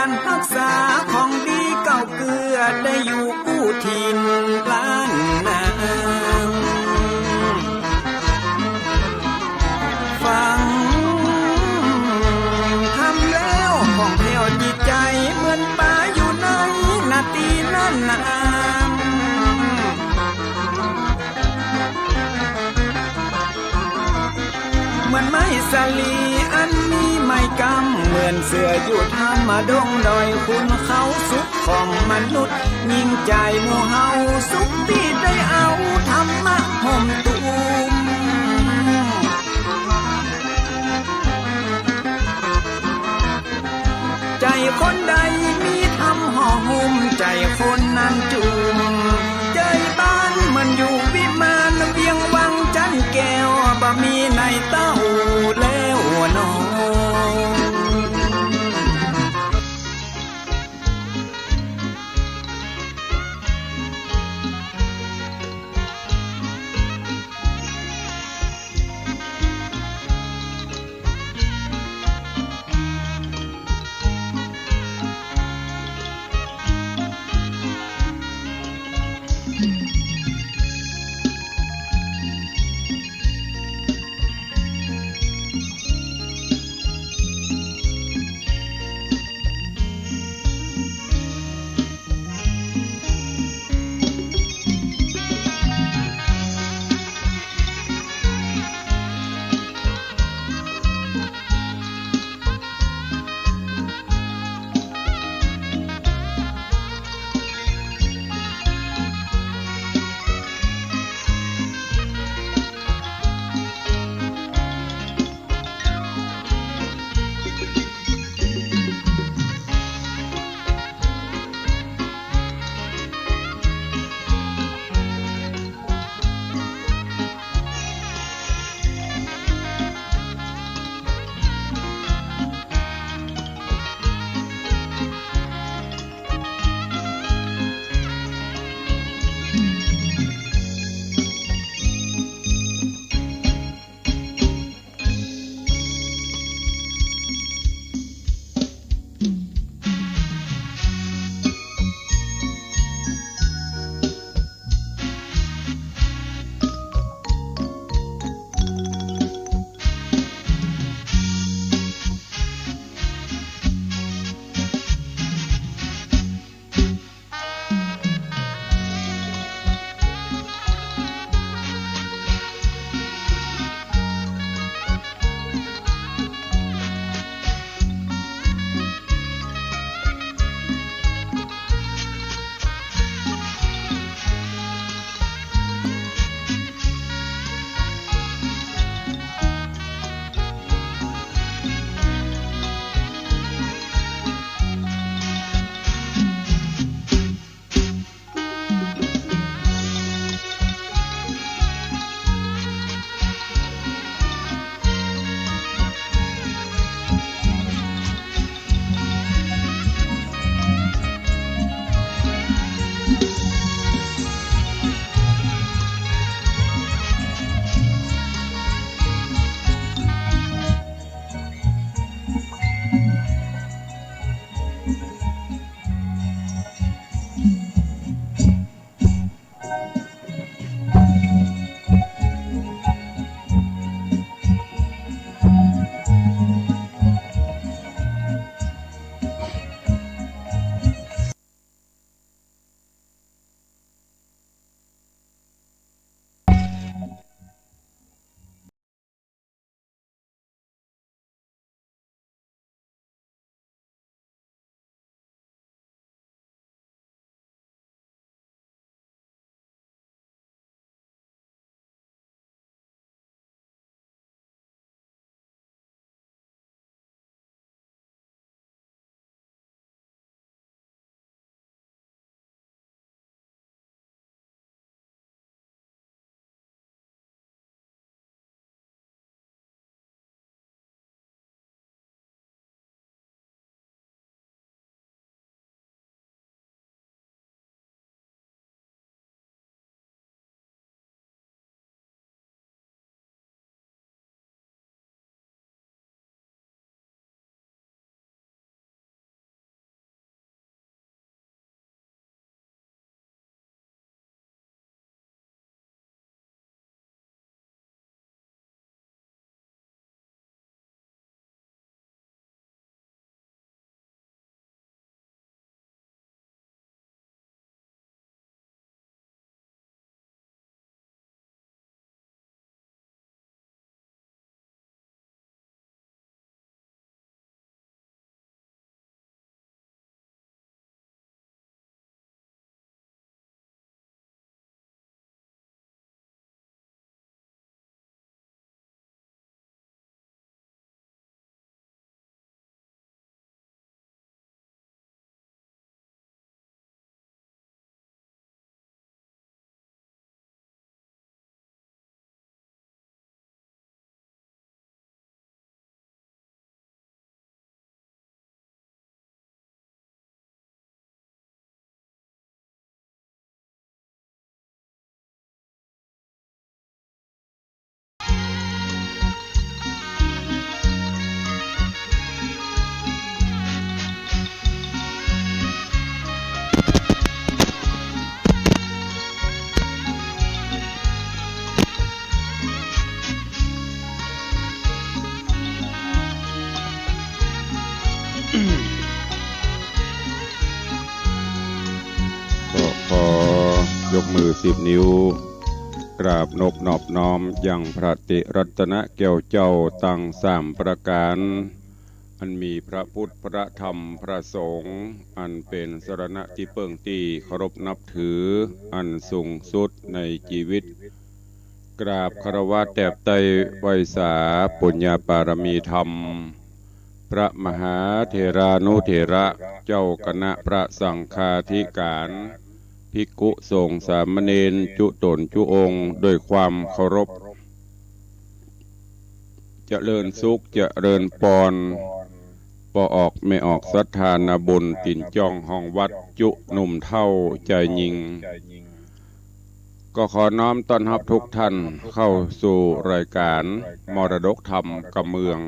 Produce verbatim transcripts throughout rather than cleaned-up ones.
การฮักษาของดีเก่าเกื้อ ได้อยู่กู้ถิ่นล้านนา ฟังธรรมแล้วผ่องแผ้วจิตใจ๋ เหมือนป๋าอยู่ในนาตี้นั้นนา เหมือนไม้สาลีอันมีไม้กำ เหมือนเสื้ออยู่ธรรมดงดอย คุณเขาสุขของมนุษย์ ยิ่งใจ๋หมู่เฮาสุขตี้ได้เอาธรรมะห่มตุ้ม ใจ๋คนใดมีธรรมห่อหุ้ม ใจ๋คนนั้นจุ่ม ใจ๋บ้านเหมือนอยู่วิมาน เวียงวังจันแก้ว บ่มีในเต้าแล้วหนอ สิบนิ้ว กราบนบนอบน้อมยังพระติรัตนแก้วเจ้าตังสามประก๋าน อันมีพระพุทธ พระธรรม พระสงฆ์ อันเป๋นสรณะตี้เปิ้งตี้เคารพนับถืออันสูงสุดในจีวิต กราบคารวะแตบไต้ไหว้สาปุญญาปารมีธรรม พระมหาเถรานุเถระ เจ้าคณะพระสังฆาธิก๋าน ภิกขุสงฆ์สามเณรจุ๊ต๋นจุ๊องค์ ด้วยความเคารพ เจริญสุขเจริญปอน ป้อออกแม่ออกศรัทธานาบุญ ตี๋นจ้องห้องวัด จุ๊หนุ่มเฒ่าจายญิง ก็ขอน้อมต้อนฮับทุกท่านเข้าสู่รายก๋านมรดกธรรมกำเมือง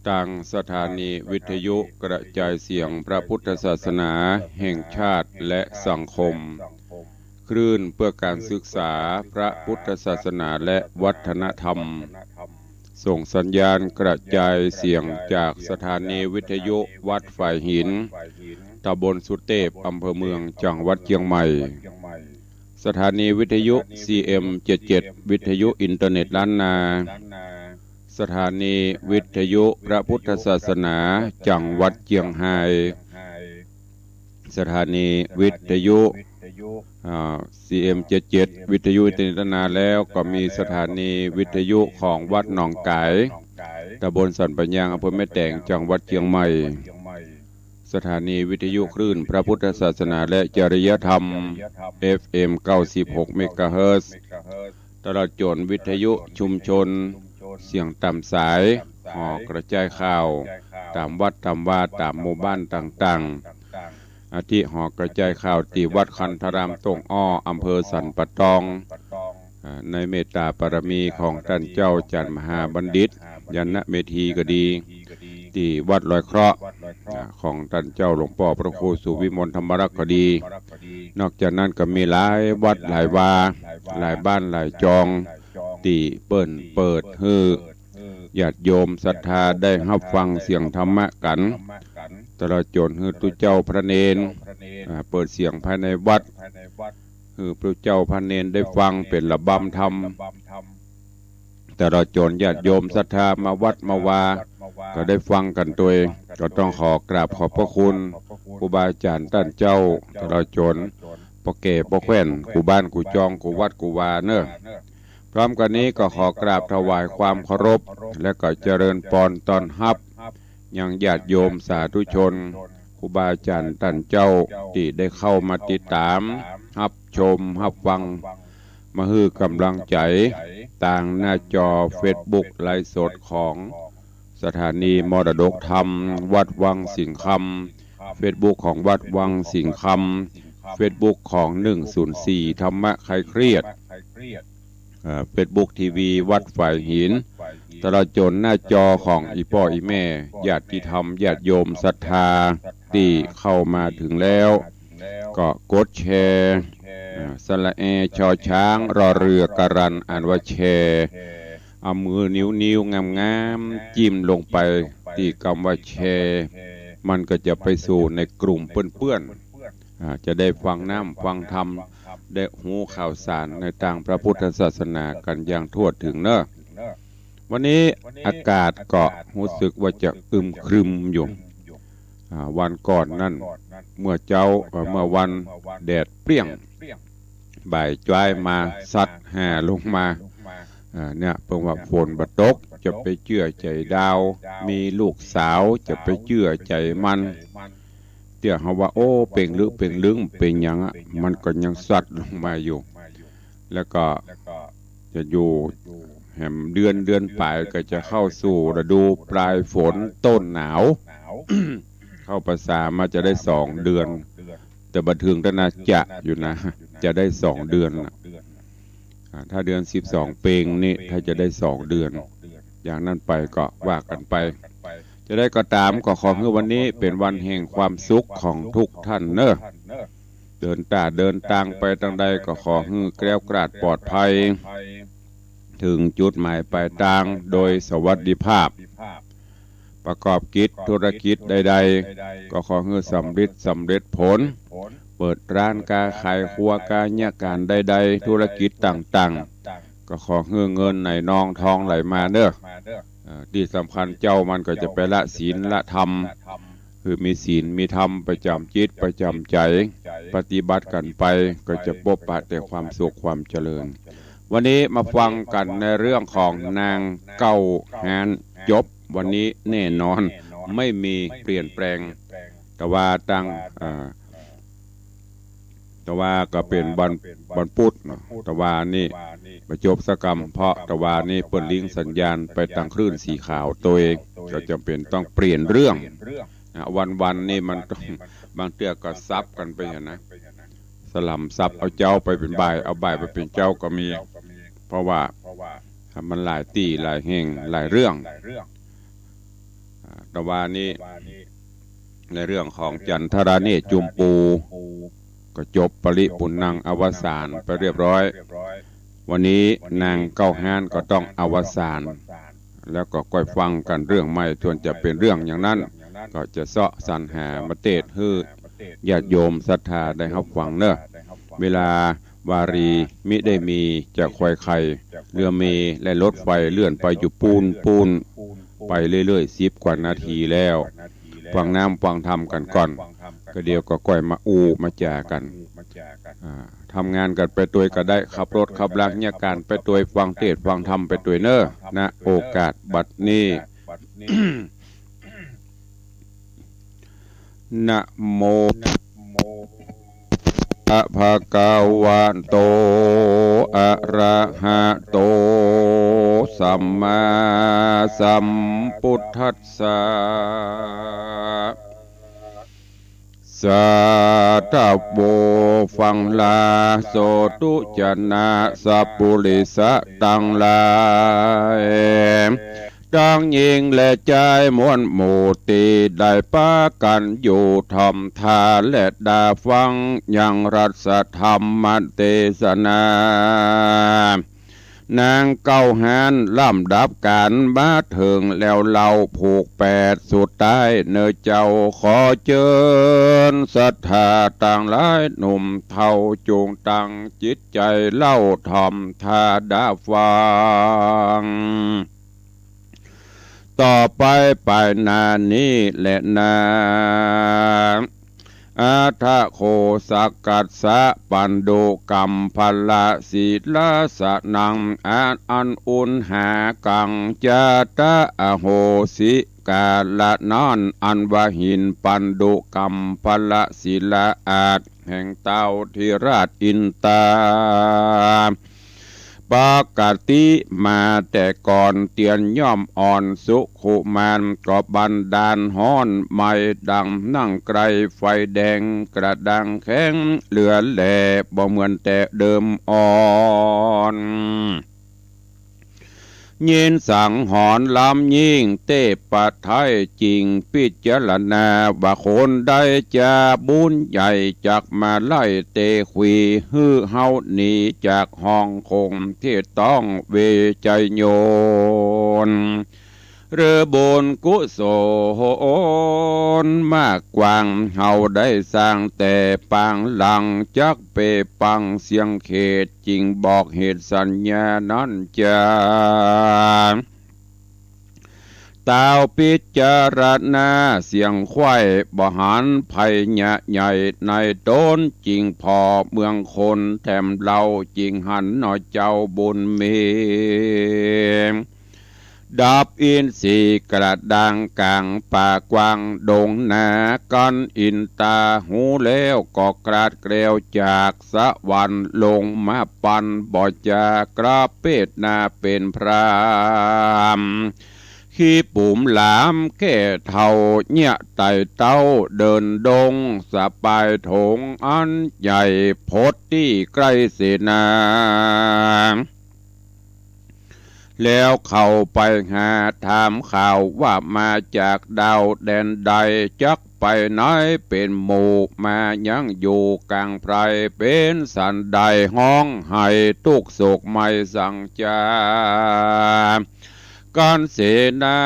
ตางสถานีวิทยุกระจายเสียงพระพุทธศาสนาแห่งชาติและสังคม คลื่นเพื่อการศึกษาพระพุทธศาสนาและวัฒนธรรม ส่งสัญญาณกระจายเสียงจากสถานีวิทยุวัดฝายหิน ตำบลสุเตพ อำเภอเมือง จังหวัดเจียงใหม่ สถานีวิทยุ ซีเอ็ม เจ็ดเจ็ด วิทยุอินเทอร์เน็ตล้านนา สถานีวิทยุพระพุทธศาสนาจังหวัดเจียงฮาย สถานีวิทยุ อ่า ซีเอ็ม เจ็ดเจ็ด วิทยุอินเทอร์เน็ตล้านนา แล้วก็มีสถานีวิทยุของวัดหนองก๋าย ตำบลสันป่ายยาง อำเภอแม่แตง จังหวัดเจียงใหม่ สถานีวิทยุคลื่นพระพุทธศาสนาและจริยธรรม เอฟเอ็ม เก้าสิบหก เมกะเฮิรตซ์ ตลอดจ๋นวิทยุชุมชน เสียงต๋ามสาย หอกระจายข่าว ต๋ามวัดต๋ามวา ต๋ามหมู่บ้านต่างๆ อาทิหอกระจายข่าวตี้วัดคันธารามต้งอ้อ อำเภอสันป่าตอง อ่า ในเมตตาปารมีของต้านเจ้าจ๋ารย์มหาบัณฑิต ยานะเมธีก็ดี ตี้วัดลอยเคราะห์ อ่า ของต้านเจ้าหลวงป้อพระครูสุวิมลธรรมรักษ์ก็ดี นอกจากนั้นก็มีหลายวัดหลายวา หลายบ้านหลายจอง ตี้เปิ้นเปิดหื้อญาติโยมศรัทธาได้ฮับฟังเสียงธรรมะกั๋น ตลอดจ๋นหื้อตุ๊เจ้าพระเณร อ่า เปิดเสียงภายในวัด หื้อตุ๊เจ้าพระเณรได้ฟังเป๋นระบำธรรม ตลอดจ๋นญาติโยมศรัทธามาวัดมาวา ก็ได้ฟังกั๋นตวย ก็ต้องขอกราบขอบพระคุณครูบาอาจ๋ารย์ต้านเจ้า ตลอดจ๋นป้อแก่ป้อแคว่น กู้บ้านกู้จอง กู้วัดกู้วาเน่อ พร้อมกั๋นนี้ก็ขอกราบถวายความเคารพ และก็เจริญปอนต้อนฮับ ยังญาติโยมสาธุชน ครูบาอาจ๋ารย์ต้านเจ้า ตี้ได้เข้ามาติดต๋าม ฮับชม ฮับฟัง มาหื้อก๋ำลังใจ๋ ตางหน้าจอเฟซบุ๊กไลฟ์สดของสถานีมรดกธรรมวัดวังสิงห์คำ เฟซบุ๊กของวัดวังสิงห์คำ เฟซบุ๊กของ หนึ่งศูนย์สี่ ธรรมะคลายเครียด เอ่อ เฟซบุ๊กทีวีวัดฝายหิน ตลอดจ๋นหน้าจอของอี่ป้ออี่แม่ ญาติธรรม ญาติโยมศรัทธา ตี้เข้ามาเถิงแล้ว ก็กดแชร์ อ่า สระแอ ชอช้าง รอเรือ การัน อ่านว่าแชร์ เอามือนิ้วๆ งามๆ จิ้มลงไปตี้กำว่าแชร์ มันก็จะไปสู่ในกลุ่มเปื้อนๆ อ่า จะได้ฟังน้ำฟังธรรม ได้ฮู้ข่าวสารในตางพระพุทธศาสนากั๋นอย่างทั่วเถิงเน่อ วันนี้อากาศก็ฮู้สึกว่าจะอึมครึมอยู่ อ่า วันก่อนนั่น เมื่อเจ๊า เอ่อ เมื่อวันแดดเปรี้ยง บ่ายจ้ายมาซัดแห่ลงมา อ่า เนี่ย เปิ้นว่าฝนบ่ตก จะไปเจื้อใจ๋ดาว มีลูกสาว จะไปเจื้อใจ๋มัน เตื้อเฮาว่า โอ้ เป๋งลึเป๋งลึง เป๋นหยังอะ มันก็ยังซัดลงมาอยู่ แล้วก็จะอยู่แหมเดือน เดือนป๋ายก็จะเข้าสู่ฤดูปลายฝนต้นหนาว เข้าภาษามาจะได้สองเดือน แต่บ่เถิงต้านนาจะอยู่นะ จะได้สองเดือนน่ะ อ่า ถ้าเดือนสิบสองเป๋งนี่ ถ้าจะได้สองเดือน อย่างนั้นไปก็ว่ากั๋นไป จะใดก็ต๋าม ก็ขอหื้อวันนี้เป๋นวันแห่งความสุขของทุกท่านเน่อ เดินต๋าเดินตางไปตางใดก็ขอหื้อแคล้วคลาดปลอดภัย เถิงจุดหมายปลายตางโดยสวัสดิภาพ ประกอบกิจธุรกิจใดๆ ก็ขอหื้อสำเร็จ สำเร็จผล เปิดร้านก๊าขายครัวก๊าเยียะก๋านใดๆ ธุรกิจต่างๆ ก็ขอหื้อเงินไหลนองทองไหลมาเน่อ เอ่อ ตี้สำคัญเจ้ามันก็จะไปละศีลละธรรม คือมีศีลมีธรรมประจ๋ำจิตประจ๋ำใจ๋ ปฏิบัติกั๋นไปก็จะปบปะแต่ความสุขความเจริญ วันนี้มาฟังกั๋นในเรื่องของนางเก๊าฮ้าน จบวันนี้แน่นอน ไม่มีเปลี่ยนแปลง แต่ว่าตั้ง เอ่อ แต่ว่าก็เป๋นวัน วันปุธเนาะ แต่ว่านี่บ่จบสักกำ เพราะแต่ว่านี่เปิ้นลิงก์สัญญาณไปตางคลื่นสีขาวตวย ก็จ๋ำเป๋นต้องเปลี่ยนเรื่องนะ วันๆ นี่มันต้อง บางเตื้อก็สับกั๋นไปหั้นนะ สลับสับ เอาเจ๊าไปเป๋นบ่าย เอาบ่ายไปเป๋นเจ๊าก็มี เพราะว่ามันหลายตี้หลายแห่งหลายเรื่อง อ่า แต่ว่านี้ ในเรื่องของจันทราเนตรจุมปู ก็จบปริปุณณังอวสานไปเรียบร้อย วันนี้นางเก๊าฮ้านก็ต้องอวสาน แล้วก็ก้อยฟังกั๋นเรื่องใหม่ ส่วนจะเป๋นเรื่องอย่างนั้น ก็จะเซาะสรรหามาเตสน์หื้อญาติโยมศรัทธาได้ฮับฟังเน่อ เวลาวารีมิได้มีจะคอยใคร เรือเมล์และรถไฟเลื่อนไปอยู่ปู๊นปู๊น ไปเรื่อยๆ สิบกว่านาทีแล้ว ฟังน้ำฟังธรรมกั๋นก่อน ก็เดี๋ยวก็ก้อยมาอู้มาจ๋ากั๋น อ่า ทำงานกั๋นไปตวยก็ได้ ขับรถขับลาเยียะก๋านไปตวย ฟังเตสน์ฟังธรรมไปตวยเน่อ ณ โอกาสบัดนี้ นะโม อะระหะโต อะระหะโต สัมมาสัมพุทธัสสะ สาธุ ฟังลา โสธุชนะ สัพปุริสะตังหลาย ตังญิงและจายมวลหมู่ตี้ได้ปากั๋นอยู่ถ่อมท่าและดาฟังยังรัสธรรมเตสนา นางเก๊าฮ้านลำดับก๋านมาเถิงแล้วเล่าผูกแปดสุดต๊ายเน่อเจ้า ขอเจิญศรัทธาตังหลายหนุ่มเฒ่า จุ่งตั้งจิตใจ๋เล่าถ่อมท่าดาฟัง ต่อไปไปหน้านี้แหละนา อะถะโข สักกัสสะ ปันดุกัมภะละ สีลาสะนัง อะ อันอุณหากัง จาตะ อโหสิ กาละนั้น อันว่าหินปันดุกัมภะละ สีลาอาสน์แห่งเต๊าธิราชอินตา ปกติมาแต่ก่อนเตียนย่อมอ่อนสุขุมาน ก็บันดาลฮ้อนไหม้ดังหนังไกร ไฟแดงกระด้างแข็งเหลือแล บ่เหมือนแต่เดิมอ่อน ยินสังหรณ์ล้ำยิ่งเตปะไท้จริง พิจารณาว่าคนใดจะบุญใหญ่ จักมาไล่เตขวี หื้อเฮาหนีจากห้องคงที่ต้องเวไชยโยน หรือบุญกุศลมากกว้าง เฮาได้สร้างแต่ปางหลัง จักเปปังเสียงเขต จึงบอกเหตุสัญญานั้นจา ตาวพิจารณาเสียงไขว้ บ่หันภัยยะใหญ่ในต๋น จึงผ่อเมืองคนแถมเฮา จึงหันหนอเจ้าบุญมี ดับอินทรีย์กระด้างก๋างป่ากว้างดงนา กั๋นอินตาฮู้แล้วก็กราดเกลียวจากสวรรค์ลงมาปัน บ่จากระเปดนาเป๋นพราม ขี้ปุ๋มหลามแก่เฒ่า เยียะไต่เต๊าเดินดง สะปายถงอันใหญ่พดตี้ใก้เสนา แล้วเข้าไปหาถามข่าวว่ามาจากดาวแดนใด จักไปไหนเป๋นหมู่ มายังอยู่ก๋างไพร เป๋นสันใดฮ้องไห้ตุ๊กข์โศกไม่สังจา กัณเสนา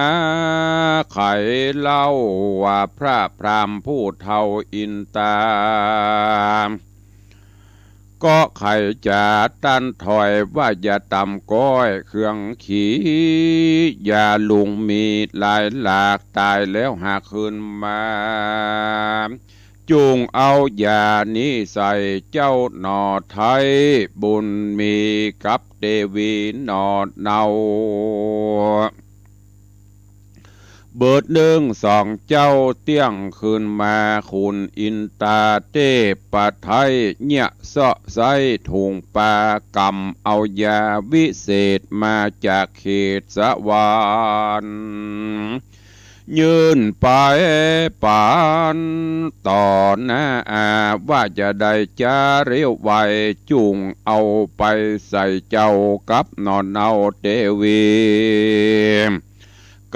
ใค่เล่าว่าพระพราหมณ์ผู้เฒ่าอินตา ก็ใค่จะตันถอยว่าอย่าตำก้อยเครื่องขี่ อย่าลุงมีหลายหลากต๋ายแล้วหากคืนมา จุ่งเอายานี้ใส่เจ้าหน่อไท้ บุญมีกับเตวีหน่อเนา เบิดนึ่งสองเจ้าเตี้ยงคืนมา คุณอินตาเตปะไท้เยียะเซาะไซ้ถุงปา ก๋ำเอายาวิเศษมาจากเขตสวรรค์ ยื่นไปปานต่อหน้า ว่าจะได้จาริ้วไว จุ่งเอาไปใส่เจ้ากับหน่อเนาเตวี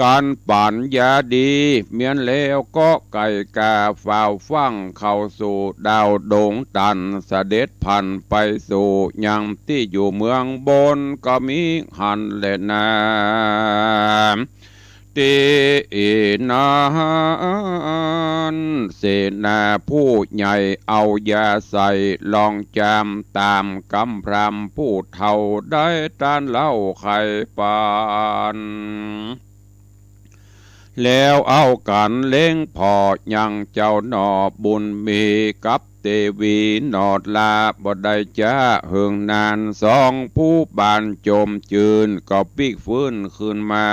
กัณปั๋นยาดีเมี้ยนแล้วก็ไก่กาฝ่าวฟั่งเข้าสู่ดาวดงตัน เสด็จผ่านไปสู่ยังตี้อยู่เมืองบนก็มีหั้นแลนา ตี้นั้นเสนาผู้ใหญ่เอายาใส่ลองจามต๋ามกำพราหมณ์ผู้เฒ่าได้ตันเล่าใค่ปาน แล้วเอากั๋นเล็งผ่อยังเจ้าหน่อบุญมีกับเตวีหน่อลา บ่ได้จ๊าเหิงนาน สองผู้บานจมจื้นก็ปิ๊กฟื้นคืนมา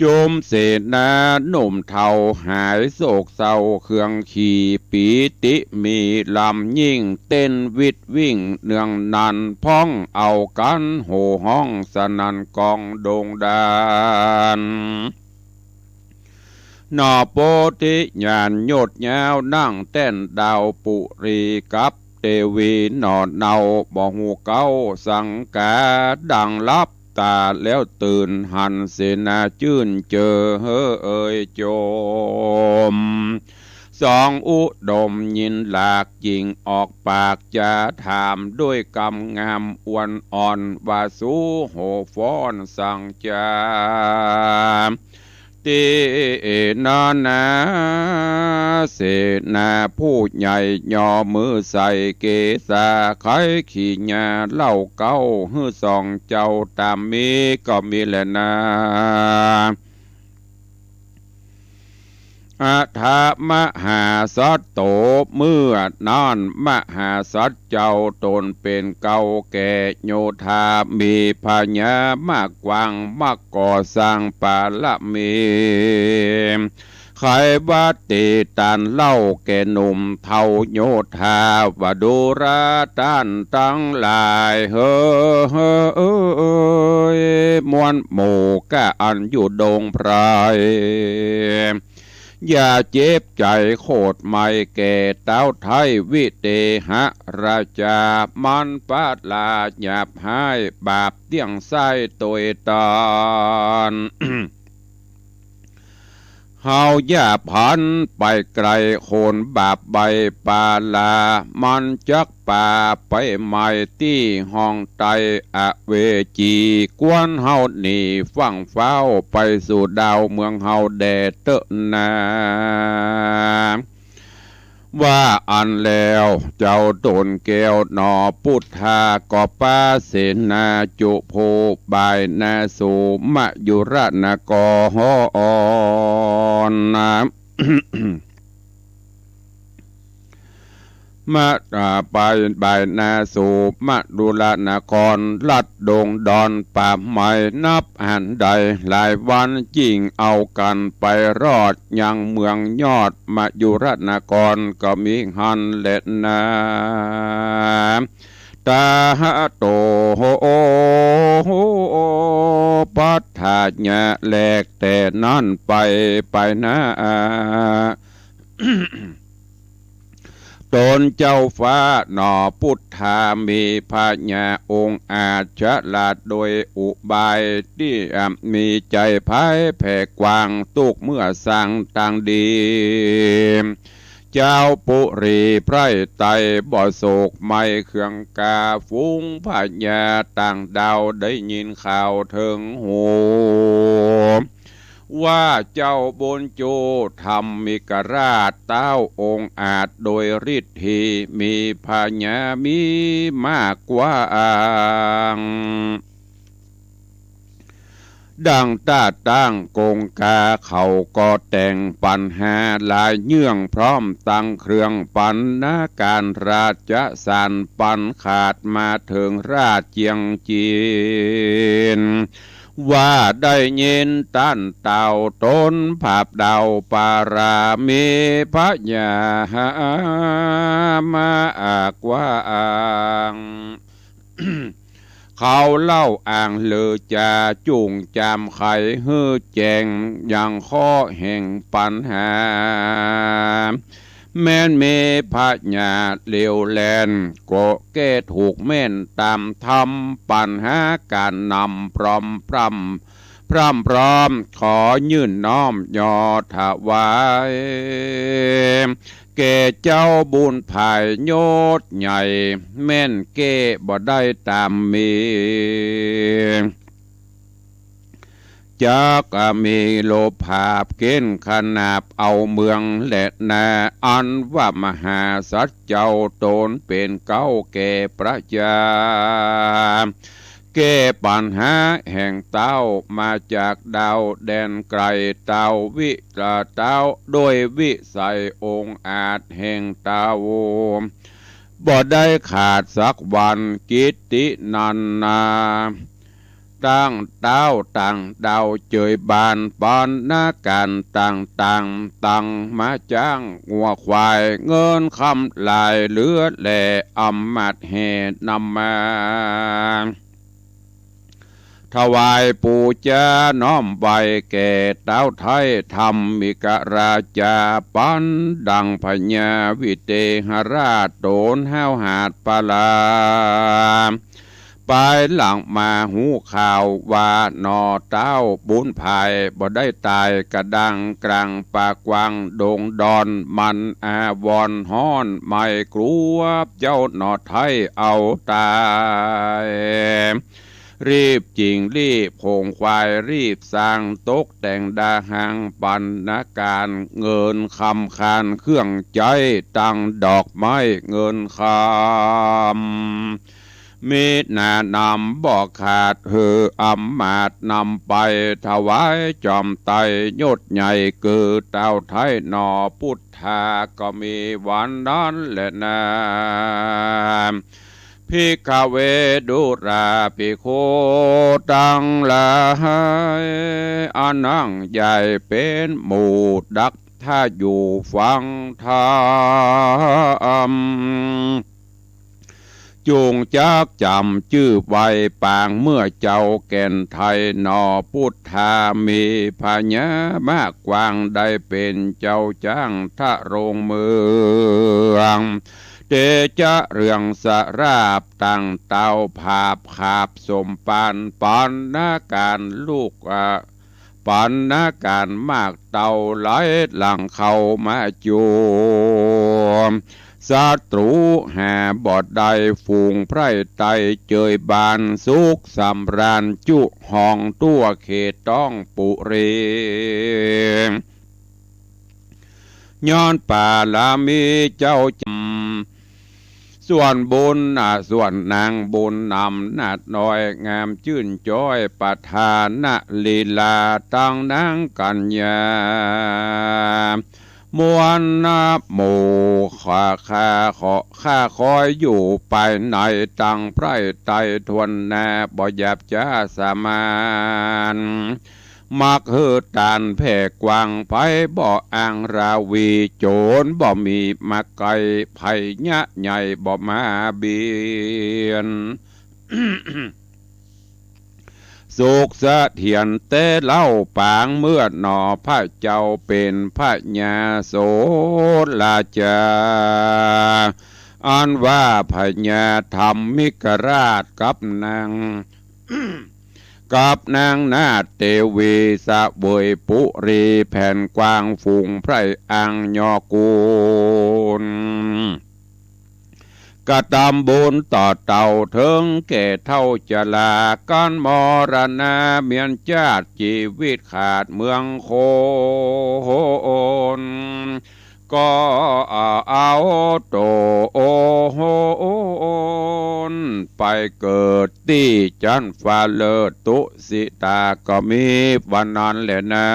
จุมเสนาหนุ่มเฒ่าหายโศกเศร้าเครื่องขี่ ปีติมีลำยิ่งเต้นวิดวิ่งเนืองนัน พ้องเอากั๋นโห่ฮ้องสนั่นก้องโด่งดัง หน่อโพธิญาณยดยาวนั่งแต้นดาวปุรีกับเตวีหน่อเนา บ่ฮู้เก๊าสังกา ดังหลับต๋าแล้วตื่นหันเสนาจื้นเจอเอยจม สองอุดมยินหลากยิ่งออกปากจะถามด้วยกำงามอวนอ่อนว่าสูโห่ฟ้อนสังจา ตี้นานา เสนาผู้ใหญ่ย่อมือใส่เกศา ใค่ขี่ยาเล่าเก๊าหื้อสองเจ้าต๋ามมีก็มีแลนา อัฏฐมหาสัตโต เมื่อนั้นมหาสัตว์เจ้าต๋นเป๋นเก้าแก่โยธา มีพญามากกว้าง มากก่อสร้างปารมี ใค่ว่าตี้ตรัสเล่าแก่หนุ่มเฒ่าโยธา ว่าดูราต้านตังหลายเหย มวลหมู่ก้าอันอยู่ดงไพร อย่าเจ็บใจ๋โขดไหม้แก่เต้าไท้ วิเตหะราชา มันประหลาดหยาบฮ้าย บาปเตี้ยงไส้โตยต๋น เฮาอย่าพลันไปไก๋คนบาปใบ้ปาลา มันจักปาไปไหม้ตี้ห้องใต้อเวจี ควรเฮาหนีฟั่งฟ้าวไปสู่ดาวเมืองเฮาแด่เต๊อะนา ว่าอั้นแล้วเจ้าต๋นแก้วหน่อปุทธา ก็ปาเสนาจุผู้บ่ายหน้าสู่มยุรนคร มา อ่า ไปบ่ายหน้าสู่มยุรนคร ลัดดงดอนป่าไม้นับหันใด หลายวันจึ่งเอากั๋นไปรอดยังเมืองยอดมยุรนครก็มีหั้นแลนา ตาหะโต ปัฏฐาญะ แลแต่นั้นไป ไปหน้า ต๋นเจ้าฟ้าหน่อปุทธา มีพญาองอาจฉลาดโดยอุบายตี้มีใจ๋ไพแผ่กว้าง ตุ๊กเมื่อสร้างตางดี จาวปุรีไพร่ไตร่บ่โศกไมเคืองกา ฝูงพญาต่างดาวได้ยินข่าวเถิงหู ว่าเจ้าบุญจูธรรมิกราชเต้าองอาจโดยฤทธี มีพญามีมากกว้าง ดังต้าตั้งกงกา เขาก็แต่งปัญหาหลายเยื่อง พร้อมตังเครื่องปัณณการ ราชสารปัญขาดมาเถิงราชเจียงจีน ว่าได้ยินต้านเต้าต๋นผาบดาวปารามีพญามากว้าง เขาเล่าอ้างเล่อจาจุ่งจามไขหื้อแจ้งยังข้อแห่งปัญหา แม้นมีพญาเหลียวแลน ก็แก้ถูกแม่นต๋ามธรรม ปัญหาการนำพร้อมพร่ำ พร่ำพร้อมขอยื่นน้อมยอถวาย แก่เจ้าบุญภายยศใหญ่ แม้นแก้บ่ได้ต๋ามมี จักมีโลภาบเก๋ณฑ์ขนาบเอาเมืองแลนา อันว่ามหาสัตว์เจ้าต๋นเป๋นเก๊าแก่ประจา แก้ปัญหาแห่งเต้ามาจากดาวแดนไกล เต้าวิตาเต้าด้วยวิสัยองอาจแห่งเต้า บ่ได้ขาดสักวันกิตตินันนา ตั้งเต้าต่างดาวเจยบานปัณณการต่างๆ ตังม้าจ๊างงัวควายเงินคำหลายเหลือแล อำมาตย์แห่นำมา ถวายปู๋จาน้อมไหว้แก่เต้าไท้ธรรมิกราชา ปันดังพญาวิเตหราชโตนห้าวหาดปาลา ปายหลังมาฮู้ข่าวว่าหน่อเต้าบุญภายบ่ได้ต๋าย กระดังกลางป่ากว้างดงดอน มันอาวรณ์ฮ้อนไหม้กลัว เจ้าหน่อไท้เอาต๋าย รีบจิ่งรีบโขงควาย รีบสร้างตกแต่งดาหังปัณณการ เงินคำคานเครื่องใจ๊ ตังดอกไม้เงินคำ มีหนานำบ่ขาด หื้ออำมาตย์นำไปถวายจอมไตรยศใหญ่ คือเต้าไท้หน่อปุทธา ก็มีวันนั้นแลนา ภิกขเว ดูราภิกขุตังหลาย อานังใหญ่เป๋นหมู่ดักถ้าอยู่ฟังธรรม จุ่งจักจ๋ำจื้อไว้ปางเมื่อเจ้าแก่นไทยหน่อ ปุทธามีพญามากกว้าง ได้เป๋นเจ้าจ๊างทะโรงเมือง เตจะเรืองสราบตั้งเต้าผาบขาบสมปาน ปัณณการลูกอะ ปัณณการมากเต้าไหลหลั่งเข้ามาโจม ศัตรูหาบ่ได้ ฝูงไพร่ไตร่เจยบาน สุขสำราญจุห้องทั่วเขตต้องปุรี ย้อนปารามีเจ้าจ๋ำ ส่วนบุญนะ ส่วนนางบุญนำนาดน้อย งามจื้นจ้อยประทานลีลา ตังนางกัญญา มวลนะหมู่ข้า ข้าขอ ข้าคอยอยู่ภายใน ตังไพร่ไตร่ถ้วนหน้า บ่หยาบจ๊าสามัญ มักหื้อตานแผ่กว้าง ไผบ่อ้างราวี โจ๋รบ่มีมาใก้ ภัยยะใหญ่บ่มาเบียด สุขเสถียรแต่เล่าปางเมื่อหน่อ พระเจ้าเป๋นพญาโสราชา อันว่าพญาธรรมิกราชกับนาง กับนางนาถเตวี เสวยปุรีแผ่นกว้าง ฝูงไพร่อังยอกู น กระตำบุญต่อเต่าเถิงแก่เฒ่าจรา กั๋นมรณะเมียนจาติ จีวิตขาดเมืองคน ก็เอาโตนไปเกิดตี้จั๊นฟ้าเลิศตุสิตา ก็มีวันนั้นแหละนา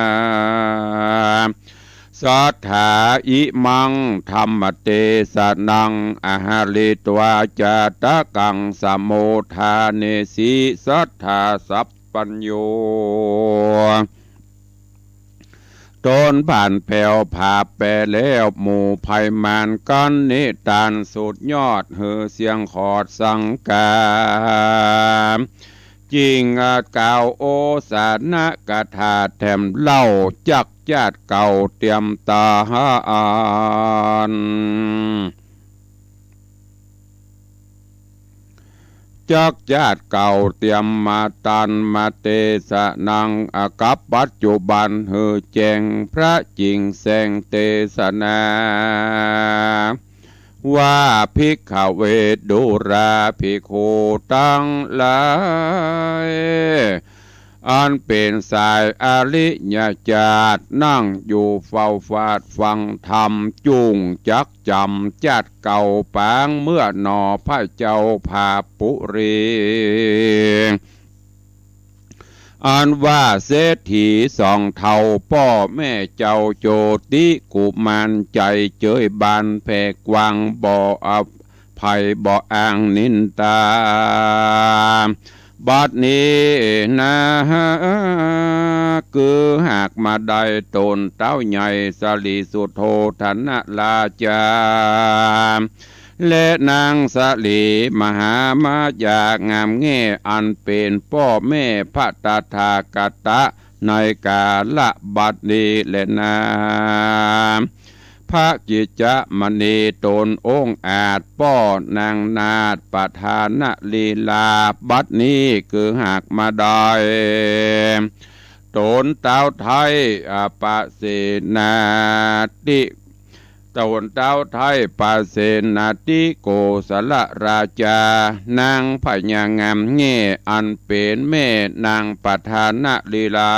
สัตถา อิมัง ธัมมเตสะนัง อะหะริตวา จาตะกัง สะโมทาเนสิ สัตถา สัพพัญญู ต๋นผ่านแผวผาแปรแล้ว หมู่ไพมารกั๋นนิตานสุดยอด หือเสียงขอดสังกา จิ่งกล่าวโอสถนกถาแถมเล่า จักจาติเก่าเตียมตาน จักจาติเก่าเตียมมาตาน มาเตสะนัง อากับปัจจุบัน หื้อแจ้งพระจิ่งแสงเตสนา ว่า ภิกขเว ดูราภิกขุตังหลาย อันเป๋นสายอริยจาติ นั่งอยู่เฝ้าฟาดฟังธรรม จุ่งจักจ๋ำจาติเก่าปางเมื่อหนอ พระเจ้าผาปุรี อันว่าเศรษฐีสองเฒ่า ป้อแม่เจ้าโจติกุมาร ใจ๋เจยบานแผ่กว้าง บ่อภัยบ่อ้างนินตา บัดนี้นา คือหากมาได้ต๋นเต้าใหญ่ สลิสุโธธนราชา และนางสลีมหามายางามแง่ อันเป๋นป้อแม่พระตถาคตะ ในกาละบัดนี้แลนา พระกิจจมณีต๋นองอาจ ป้อนางนาถประธานลีลา บัดนี้คือหากมาได้ ต๋นเต้าไท้ อปเสนาติ ต๋นเต้าไท้ปเสนาติโกศลราชา นางพญางามแง่ อันเป๋นแม่นางประธานลีลา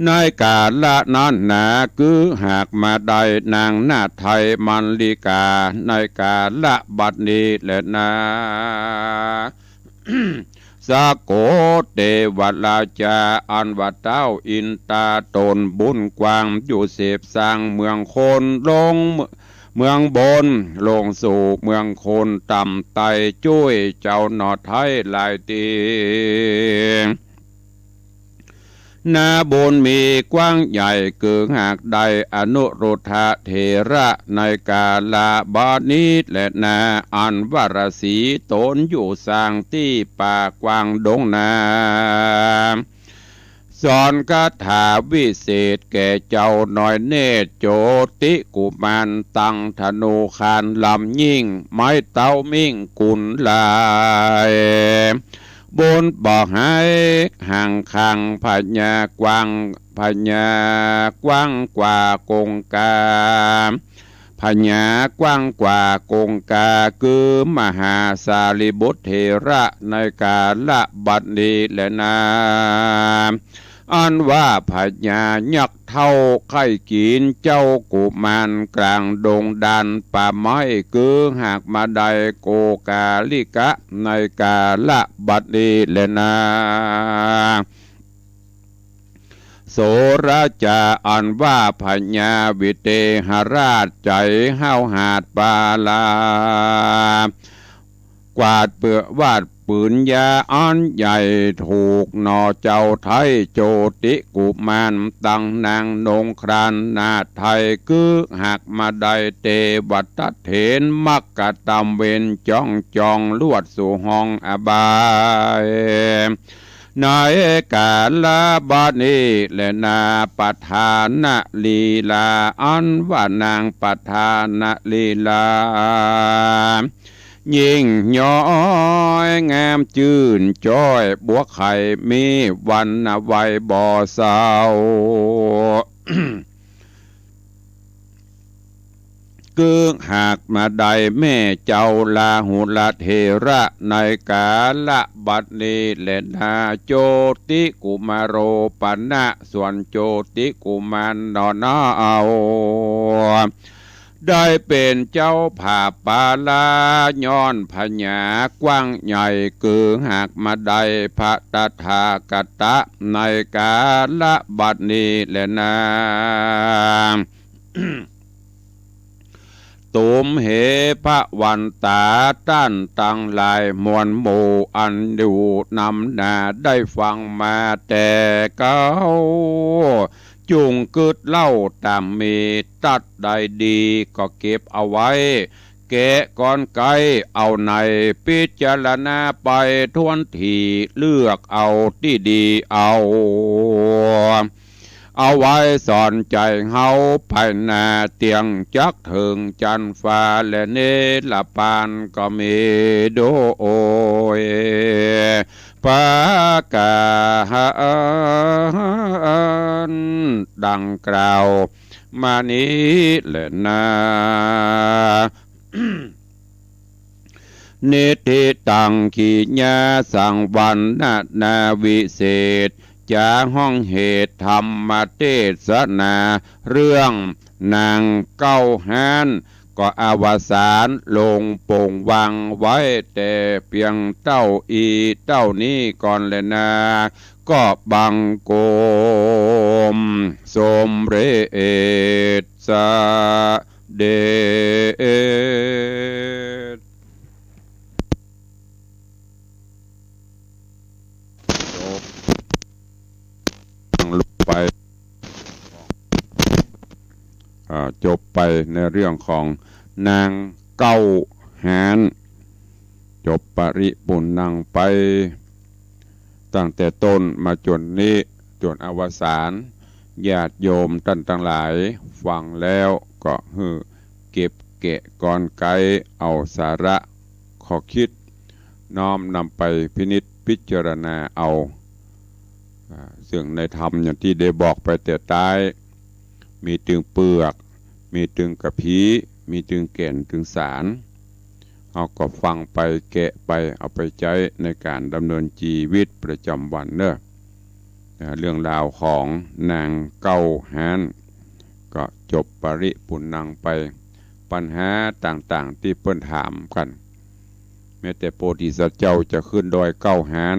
ในกาละนั้นนา คือหากมาได้นางนาถไทยมัลลิกา ในกาละบัดนี้แลนา สโกเตวราชา อันว่าเต้าอินตาต๋นบุญกว้าง อยู่เสพสร้างเมืองคนลงเมืองบน ลงสู่เมืองคนต่ำ ไต่จ้วยเจ้าหนอไท้หลายตี้ นาบุญมีกว้างใหญ่ คือหากได้อนุรุทธะเถระ ในกาละบัดนี้แลนา อันว่าราศีต๋นอยู่สร้างตี้ป่ากว้างดงนา สอนคาถาวิเศษแก่เจ้าน้อยเนตรโจติกุมาร ตั้งธนูคานลำยิ่ง ไม้เต๊ามิ่งกุนลาย บนบ่อหายห่างข้างพญากว้าง พญากว้างกว่ากงกา พญากว้างกว่ากงกา คือมหาสารีบุตรเถระ ในกาละบัดนี้แลนา อันว่าพญายักษ์เฒ่าใค่กิ๋นเจ้ากุมารกลางดงดานป่าไม้ คือหากมาได้โกกาลิกะ ในกาละบัดนี้แลนา โสราชา อันว่าพญาวิเทหราชใจ๋ห้าวหาญปาลา กวาดเปื้อวาดปืนยาอันใหญ่ ถูกหน่อเจ้าไท้โจติกุมาร ตั้งนางนงครานนาถไท้ คือหากมาได้เตวทัตเถร มักกะตำเวรจ้องจองลวดสู่ห้องอบาย ในกาละบัดนี้แลนา ประธานลีลา อันว่านางประธานลีลา ยิ่งย้อยงามจื้นจ้อย บัวไข่มีวันนาไวบ่เศร้า กึงหากมาได้แม่เจ้าลาหุลเถระ ในกาละบัดนี้แลนา โจติกุมารโอปนะ ส่วนโจติกุมารหนอเนาะ ได้เป๋นเจ้าผาปาลา ย้อนผญากว้างใหญ่ กึงหากมาได้พระตถาคตะ ในกาละบัดนี้แลนา ตูมเหพระวันตา ต้านตังหลายมวลหมู่ อันอยู่นำหน้า ได้ฟังมาแต่เก๊า จุ่งกึ๊ดเล่าต๋ามมี ตั๊ดใดดีก็เก็บเอาไว้ แกะกรรไกรเอาใน พิจารณาไปถ้วนถี่ เลือกเอาตี้ดีเอา เอาไว้สอนใจ๋เฮาไปหน้า เตียงจักเถิงจั๊นฟ้า และเนรปานก็มีโดยประก๋านดังกล่าวมานี้แลนา นิทธิตังกิยาสังวรรณนาวิเศษ จ๋าห้องเหตุธรรมเตสนา เรื่องนางเก๊าฮ้าน ก็อวสานลงโป่งวางไว้แต่เปียงเต้าอี้เต้านี้ก่อนแลนา ก็บังคมสมเร็จ สะเด็จ จบลงไป อ่า จบไปในเรื่องของนางเก๊าฮ้าน จบปริปุณณังไป ตั้งแต่ต้นมาจ๋นนี้ จ๋นอวสาน ญาติโยมต้านตังหลายฟังแล้วก็หื้อเก็บแกะกรรไกร เอาสาระข้อคิด น้อมนำไปพินิจพิจารณาเอา อ่า ซึ่งในธรรมอย่างตี้ได้บอกไปแต่ต้าย มีตึงเปือก มีตึงกะพี มีตึงแก่นตึงสาร เฮาก็ฟังไปแกะไป เอาไปใจ๊ในก๋านดำเนินจีวิตประจ๋ำวันเนาะ อ่า เรื่องราวของนางเก๊าฮ้าน ก็จบปริปุณณังไป ปัญหาต่างๆ ตี้เปิ้นถามกั๋น แม้แต่โพธิสัตว์เจ้าจะขึ้นดอยเก๊าฮ้าน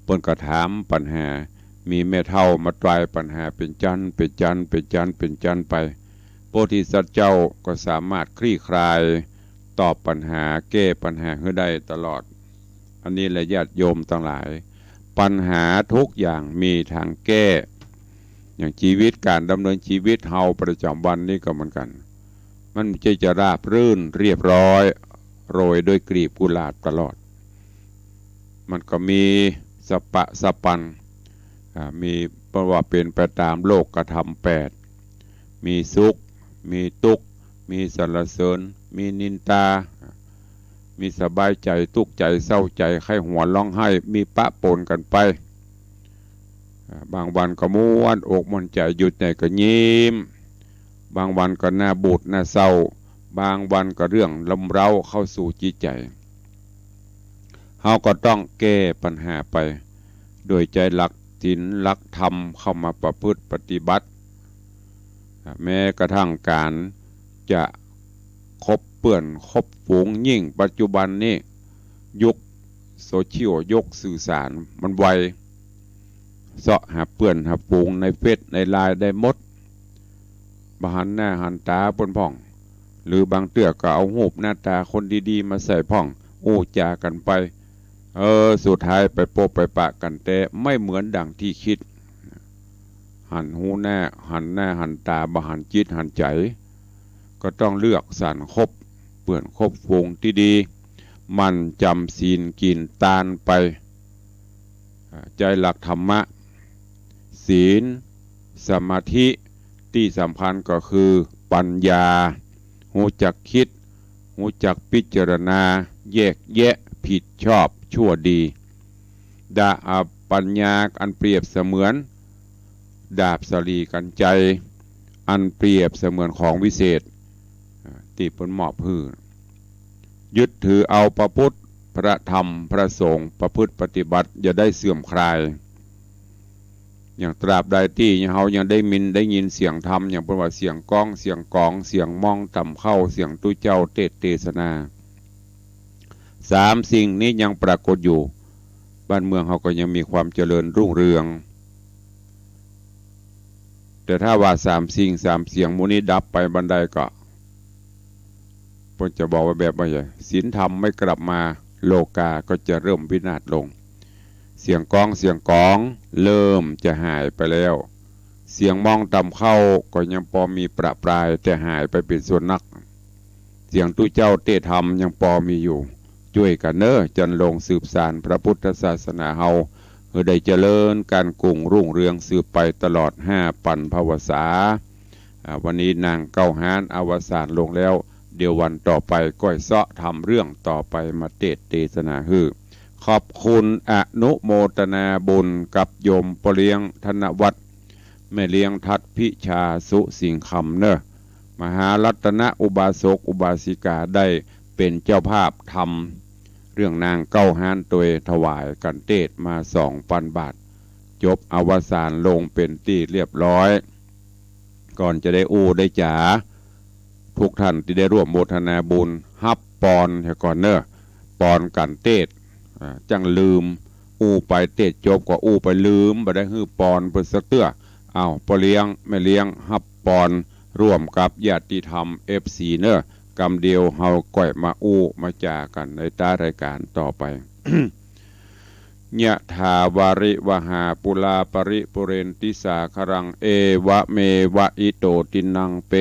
เปิ้นก็ถามปัญหา มีแม่เฒ่ามาตวายปัญหาเป๋นจั๊น เป๋นจั๊น เป๋นจั๊น เป๋นจั๊นไป โพธิสัตว์เจ้าก็สามารถคลี่คลาย ตอบปัญหา แก้ปัญหาหื้อได้ตลอด อันนี้แหละญาติโยมตังหลาย ปัญหาทุกอย่างมีทางแก้ อย่างจีวิต ก๋านดำเนินจีวิตเฮาประจ๋ำวันนี้ก็เหมือนกั๋น มันบ่ใจ้จะราบรื่นเรียบร้อย โรยด้วยกลีบกุหลาบตลอด มันก็มีสะปะสะปัน อ่า มี เพราะว่าเป๋นไปต๋ามโลกธรรมแปด มีสุข มีตุ๊กข์ มีสรรเสริญ มีนินทา มีสบายใจ๋ ตุ๊กข์ใจ๋ เศร้าใจ๋ ใค่หัวร้องไห้ มีปะปนกั๋นไป อ่า บางวันก็ม่วนอกม่วนใจ๋ หยุดไหนก็ยิ้ม บางวันก็หน้าบูดหน้าเศร้า บางวันก็เรื่องรุมเร้าเข้าสู่จิตใจ๋ เฮาก็ต้องแก้ปัญหาไป โดยใจ๊หลักศีลหลักธรรมเข้ามาประพฤติปฏิบัติ อ่า แม้กระทั่งก๋านจะคบเปื้อนคบฝูง ยิ่งปัจจุบันนี้ ยุคโซเชียล ยุคสื่อสารมันไว เซาะหาเปื้อนหาฝูงในเฟซในไลน์ได้หมด บ่หันหน้าหันต๋าเปิ้นพ่อง หรือบางเตื้อก็เอาฮูปหน้าต๋าคนดีๆ มาใส่พ่อง อู้จ๋ากั๋นไป เออ สุดท้ายไปปบไปปะกั๋นแต๊ ไม่เหมือนดั่งตี้คิด หันฮูหน้า หันหน้าหันต๋า บ่หันจิตหันใจ๋ ก็ต้องเลือกสรรคบเปื้อนคบฝูงตี้ดี หมั่นจ๋ำศีลกิ๋นตานไป อ่า ใจ๊หลักธรรมะ ศีล สมาธิ ตี้สำคัญก็คือปัญญา ฮู้จักคิด ฮู้จักพิจารณา แยกแยะผิดชอบชั่วดี ดาบ อ่า ปัญญาอันเปรียบเสมือนดาบสะหลีกัญไชย อันเปรียบเสมือนของวิเศษ อ่า ตี้เปิ้นมอบหื้อ ยึดถือเอาพระพุทธ พระธรรม พระสงฆ์ ประพฤติปฏิบัติ อย่าได้เสื่อมคลาย อย่างตราบใดตี้เฮายังได้มิน ได้ยินเสียงธรรม อย่างเปิ้นว่าเสียงก้อง เสียงก๋อง เสียงมองต่ำเข้า เสียงตุ๊เจ้าเตสน์เตสนา สามสิ่งนี้ยังปรากฏอยู่ บ้านเมืองเฮาก็ยังมีความเจริญรุ่งเรือง แต่ถ้าว่าสามสิ่งสามเสียงหมู่นี้ดับไปบันใดก็ เปิ้นจะบอกว่าแบบว่า ศีลธรรมไม่กลับมา โลกาก็จะเริ่มวินาศลง เสียงก้องเสียงก๋องเริ่มจะหายไปแล้ว เสียงมองต่ำเข้าก็ยังปอมีประปราย แต่หายไปเป๋นส่วนนัก เสียงตุ๊เจ้าเตสน์ธรรมยังปอมีอยู่ จ้วยกั๋นเน้อ จันลงสืบสานพระพุทธศาสนาเฮา หื้อได้เจริญก้านกุ่งรุ่งเรืองสืบไปตลอดห้าปันภวสา อ่า วันนี้นางเก้าฮ้านอวสานลงแล้ว เดี๋ยววันต่อไปก้อยเซาะทำเรื่องต่อไปมาเตสน์เตสนาหื้อ ขอบคุณอนุโมทนาบุญกับโยมป้อเลี้ยงธนวัฒน์ แม่เลี้ยงทัดพิชาสุสิงห์คำเน้อ มหารัตนอุบาสกอุบาสิกาได้เป๋นเจ้าภาพทำเรื่องนางเก้าฮ้านตวยถวายกั๋นเตสน์มาสองปันบาท จบอวสานลงเป๋นตี้เรียบร้อย ก่อนจะได้อู้ได้จ๋า ทุกท่านตี้ได้ร่วมโมทนาบุญ ฮับปอนเหียก่อนเน้อ ปอนกั๋นเตสน์ อ่า จั้งลืม อู้ไปเตสน์จบก็อู้ไปลืม บ่ได้หื้อปอนเปิ้นสักเตื้อ อ้าว ป้อเลี้ยงแม่เลี้ยงฮับปอนร่วมกับญาติธรรม เอฟซี เน้อ กำเดียวเฮาก้อยมาอู้มาจ๋ากั๋นในต๊ารายก๋านต่อไป ยะถาวาริวหาปูราปริปูเรนติสาคารัง เอวะเมวะอิโตตินังเป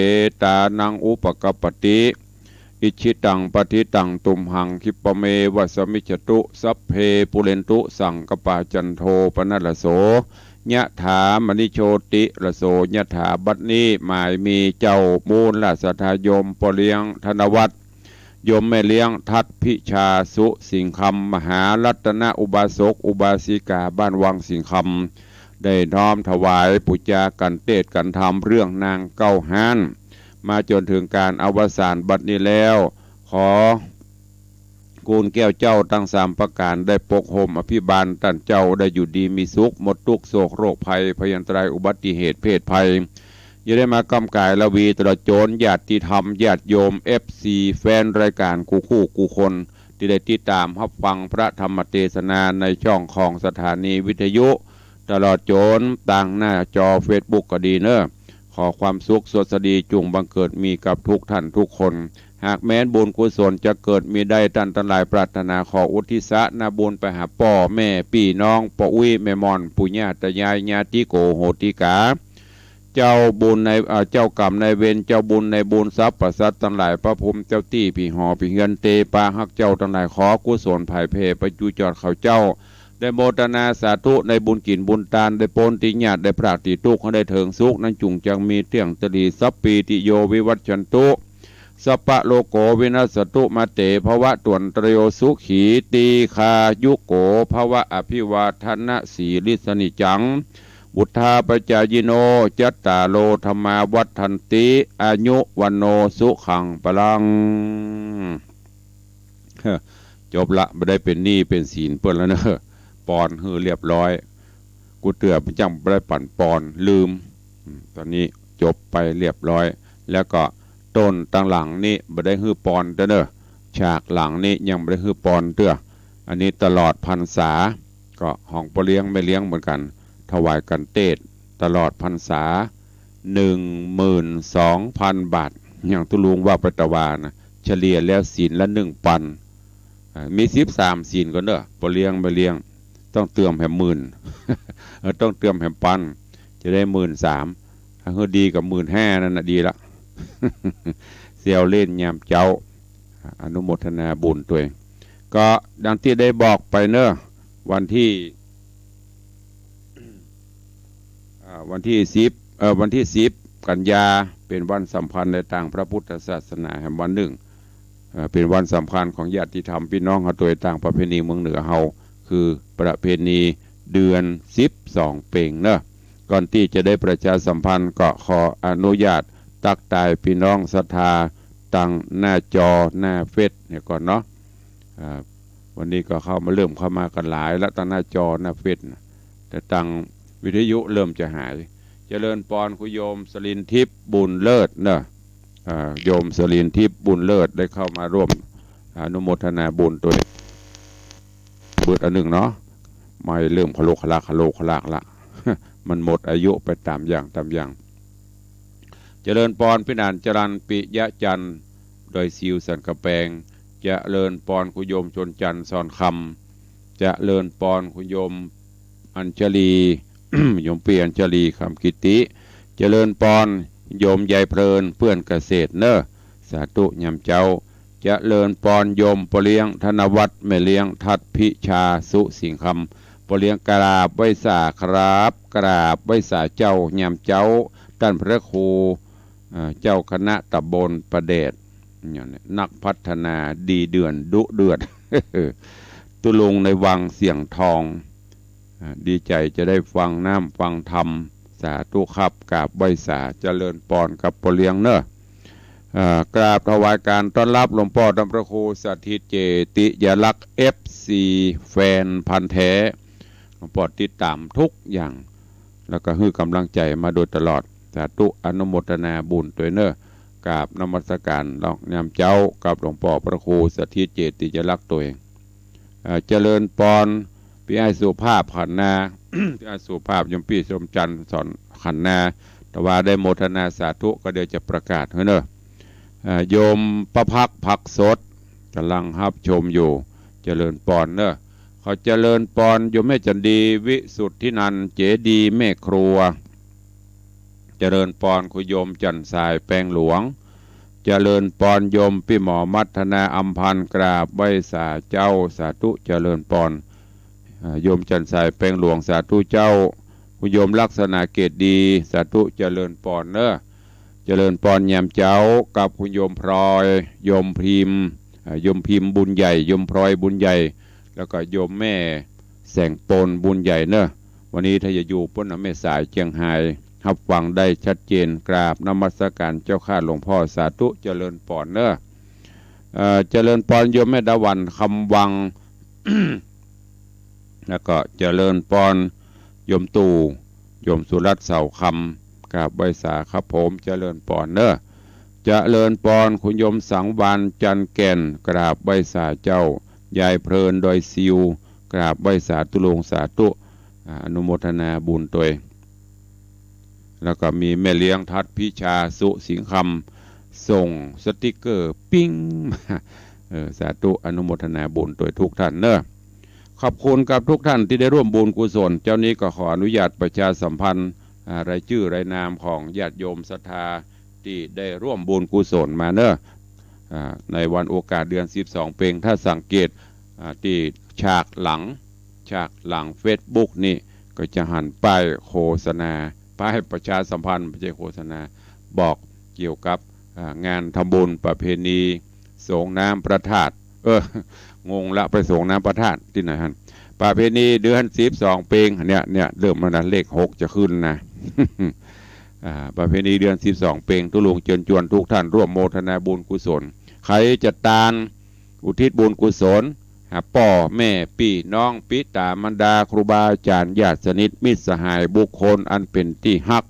ตานังอุปกัปปติ อิจฉิตังปัตถิตังตุมหัง คิปะเมวะสะมิจฉตุ สัพเพปูเรนตุสังกปปา จันโทปนรสโส ยะถามณิโชติรสโส ยะถา บัดนี้หมายมีเจ้ามูลราชศรัทธาโยมป้อเลี้ยงธนวัฒน์ โยมแม่เลี้ยงทัดพิชาสุสิงห์คำ มหารัตนอุบาสกอุบาสิกาบ้านวังสิงห์คำ ได้น้อมถวายปู๋จากั๋นเตสน์กั๋นธรรมเรื่องนางเก้าฮ้าน มาจ๋นเถิงก๋านอวสานบัดนี้แล้ว ขอ คุณแก้วเจ้าตังสามประก๋านได้ปกห่มอภิบาลต้านเจ้าได้อยู่ดีมีสุข หมดตุ๊กข์โศกโรคภัย พยันตรายอุบัติเหตุเพศภัย อย่าได้มาก้ำก๋ายละวีตลอดจ๋นญาติธรรมญาติโยม เอฟซี แฟนรายก๋านกู้คู่กู้คน ตี้ได้ติดต๋ามฮับฟังพระธรรมเตสนาในช่องของสถานีวิทยุ ตลอดจ๋นตางหน้าจอเฟซบุ๊กก็ดีเน้อ ขอความสุขสวัสดีจุ่งบังเกิดมีกับทุกท่านทุกคน หากแม้นบุญกุศลจะเกิดมีได้ต้านตังหลายปรารถนาขออุทิศนาบุญไปหาป้อแม่ปี้น้องป้ออุ๊ยแม่หม่อนปู่ย่าต๋ายายญาติโกโหติกา เจ้าบุญนาย เอ่อ เจ้ากรรมนายเวร เจ้าบุญนายบุญ สรรพสัตว์ตังหลาย พระภูมิเจ้าตี้ ผีหอผีเฮือนเตปาฮักเจ้าตังหลาย ขอกุศลผายแผ่ไปจูจอดเขาเจ้า ได้โมทนาสาธุในบุญกิ๋นบุญตาน ได้ป๊นตี้ยาก ได้พรากตี้ตุ๊กข์ หื้อได้เถิงสุข นั้นจุ่งจักมีเตี้ยงตะหลี สัพพีติโยวิวัชชันตุ สัพพะโรโควินัสสตุ มาเตภวัตวันตรายโย สุขีตีฆายุโกภวะ อภิวาทะนะสีลิสสะนิจจัง วุฑฒาปจายิโน จัตตาโรธัมมาวัฑฒันติ อายุวัณโณสุขังพลัง จบละ บ่ได้เป๋นหนี้เป๋นสินเปิ้นแล้วเน้อ ปอนหื้อเรียบร้อย กู้เตื้อเปิ้นจั้งบ่ได้ปั๋นปอน ลืม อืม ต๋อนนี้จบไปเรียบร้อย แล้วก็ต้นตังหลังนี้บ่ได้หื้อปอนเตื้อเน้อ ฉากหลังนี้ยังบ่ได้หื้อปอนเตื้อ อันนี้ตลอดพรรษา ก็ของป้อเลี้ยงแม่เลี้ยงเหมือนกั๋น ถวายกั๋นเตสน์ตลอดพรรษา หนึ่งหมื่นสองพันบาท อย่างตุ๊ลุงว่าไปตะวานะ เฉลี่ยแล้วศีลละหนึ่งปัน อ่า มีสิบสามศีลก่อนเน้อ ป้อเลี้ยงแม่เลี้ยง ต้องเติมแหมหมื่น เออ ต้องเติมแหมปัน จะได้หมื่นสาม ถ้าหื้อดีก็หมื่นห้านั่นน่ะดีละ เสี่ยวเล่นยามเจ๊า อนุโมทนาบุญตวย ก็ดังตี้ได้บอกไปเน้อ วันตี้ อ่า วันตี้สิบ เอ่อ วันตี้สิบกันยา เป๋นวันสำคัญในตางพระพุทธศาสนาแหมวันนึ่ง เอ่อ เป๋นวันสำคัญของญาติธรรมปี้น้องเฮาตวยตางประเพณีเมืองเหนือเฮา คือประเพณีเดือนสิบสองเป็งเนาะ ก่อนตี้จะได้ประชาสัมพันธ์ก็ขออนุญาตตั๊กตายปี้น้องศรัทธาตังหน้าจอหน้าเฟซเนี่ยก่อนเนาะ อ่า วันนี้ก็เข้ามา เริ่มเข้ามากั๋นหลายละ ตังหน้าจอหน้าเฟซน่ะ แต่ตังวิทยุเริ่มจะหาย เจริญปอนคุณโยมสรินทิพย์บุญเลิศเนอะ อ่า โยมสรินทิพย์บุญเลิศได้เข้ามาร่วมอนุโมทนาบุญตวย เบิดอันนึ่งเนาะ ไมค์เริ่มขะโลกขะลาก ขะโลกขะลากละ มันหมดอายุไปต๋ามอย่างต๋ามอย่าง เจริญปอนปี้หนานจรัญ ปิยะจันทร์ ดอยซิวสันกำแปง เจริญปอนคุณโยมชนจันทร์ สอนคำ เจริญปอนคุณโยมอัญชลี โยมปี้อัญชลี คำกิติ เจริญปอนโยมยายเพลิน เปื้อนเกษตรเนอะ สาธุยามเจ๊า เจริญปอนโยมป้อเลี้ยงธนวัฒน์ แม่เลี้ยงทัดพิชา สุสิงห์คำ ป้อเลี้ยงกราบไหว้สาครับ กราบไหว้สาเจ้ายามเจ๊า ต้านพระครู อ่า เจ้าคณะตำบลประแดด เนี่ย นักพัฒนาดีเดือนดุเดือด ตุ๊ลุงในวังเสียงทอง อ่า ดีใจ๋จะได้ฟังน้ำฟังธรรม สาธุครับ กราบไหว้สา เจริญปอนกับป้อเลี้ยงเนอะ อ่า กราบถวายการต้อนฮับหลวงป้อต้านพระครูสถิตเจติยลักษณ์ เอฟซี แฟนพันธุ์แท้ หลวงป้อติดต๋ามกู้อย่าง แล้วก็หื้อกำลังใจ๋มาโดยตลอด สาธุอนุโมทนาบุญตวยเนอะ กราบนมัสการหลวงยามเจ๊ากับหลวงป้อพระครูสถิตเจติยลักษณ์ตวย เอ่อ เจริญปอนปี้อ้ายสุภาพขันนา อ้ายสุภาพโยมปี้ชมจันทร์สอนขันนา แต่ว่าได้โมทนาสาธุก็เดี๋ยวจะประกาศหื้อเนอะ เอ่อ โยมประภักษ์ผักสด ก๋ำลังฮับชมอยู่ เจริญปอนเนอะ ขอเจริญปอนโยมแม่จันดี วิสุทธินันท์ เจดีแม่ครัว เจริญปอนคุณโยมจันทร์สายแปงหลวง เจริญปอนโยมปี้หมอมัทนาอำพันธ์ กราบไหว้สาเจ้า สาธุเจริญปอน อ่า โยมจันทร์สายแปงหลวง สาธุเจ้า คุณโยมลักษณะเกตดี สาธุเจริญปอนเนอะ เจริญปอนยามเจ๊ากับคุณโยมพลอย โยมพิมพ์ อ่า โยมพิมพ์บุญใหญ่ โยมพลอยบุญใหญ่ แล้วก็โยมแม่แสงปนบุญใหญ่เนอะ วันนี้ถ้าจะอยู่ปู๊นน่ะ แม่สายเจียงฮาย ฮับฟังได้ชัดเจน กราบนมัสการเจ้าข้าหลวงป้อ สาธุเจริญปอนเนอะ เอ่อ เจริญปอนโยมแม่ดาหวันคำวัง แล้วก็เจริญปอนโยมตู่ โยมสุรัตน์เสาคำ กราบไหว้สาครับผม เจริญปอนเนอะ เจริญปอนคุณโยมสังวาลย์ จันทร์แก่น กราบไหว้สาเจ้า ยายเพลิน ดอยซิว กราบไหว้สาตุ๊ลุง สาธุ อ่า อนุโมทนาบุญตวย แล้วก็มีแม่เลี้ยงทัดพิชา สุสิงห์คำ ส่งสติกเกอร์ปิ๊งมา เออ สาธุอนุโมทนาบุญตวยทุกท่านเนอะ ขอบคุณกับทุกท่านตี้ได้ร่วมบุญกุศล เจ๊านี้ก็ขออนุญาตประชาสัมพันธ์ อ่า รายจื้อรายนามของญาติโยมศรัทธาตี้ได้ร่วมบุญกุศลมาเนอะ อ่า ในวันโอกาสเดือนสิบสองเป็ง ถ้าสังเกต อ่า ตี้ฉากหลัง ฉากหลังเฟซบุ๊กนี่ก็จะหันป้ายโฆษณา ป้ายประชาสัมพันธ์ ไม่ใช่โฆษณา บอกเกี่ยวกับ อ่า งานทำบุญประเพณีสรงน้ำพระธาตุ เออ งงละ ไปสรงน้ำพระธาตุตี้ไหนหั้น ประเพณีเดือนสิบสองเป็ง เนี่ย เนี่ย เริ่มแล้วนะ เลขหกจะขึ้นนะ อ่า ประเพณีเดือนสิบสองเป็ง ตุ๊ลุงเจิญจวนทุกท่านร่วมโมทนาบุญกุศล ใผจะตานอุทิศบุญกุศล หาป้อแม่ปี้น้องปิต๋ามารดา ครูบาอาจ๋ารย์ ญาติสนิท มิตรสหาย บุคคลอันเป๋นตี้ฮัก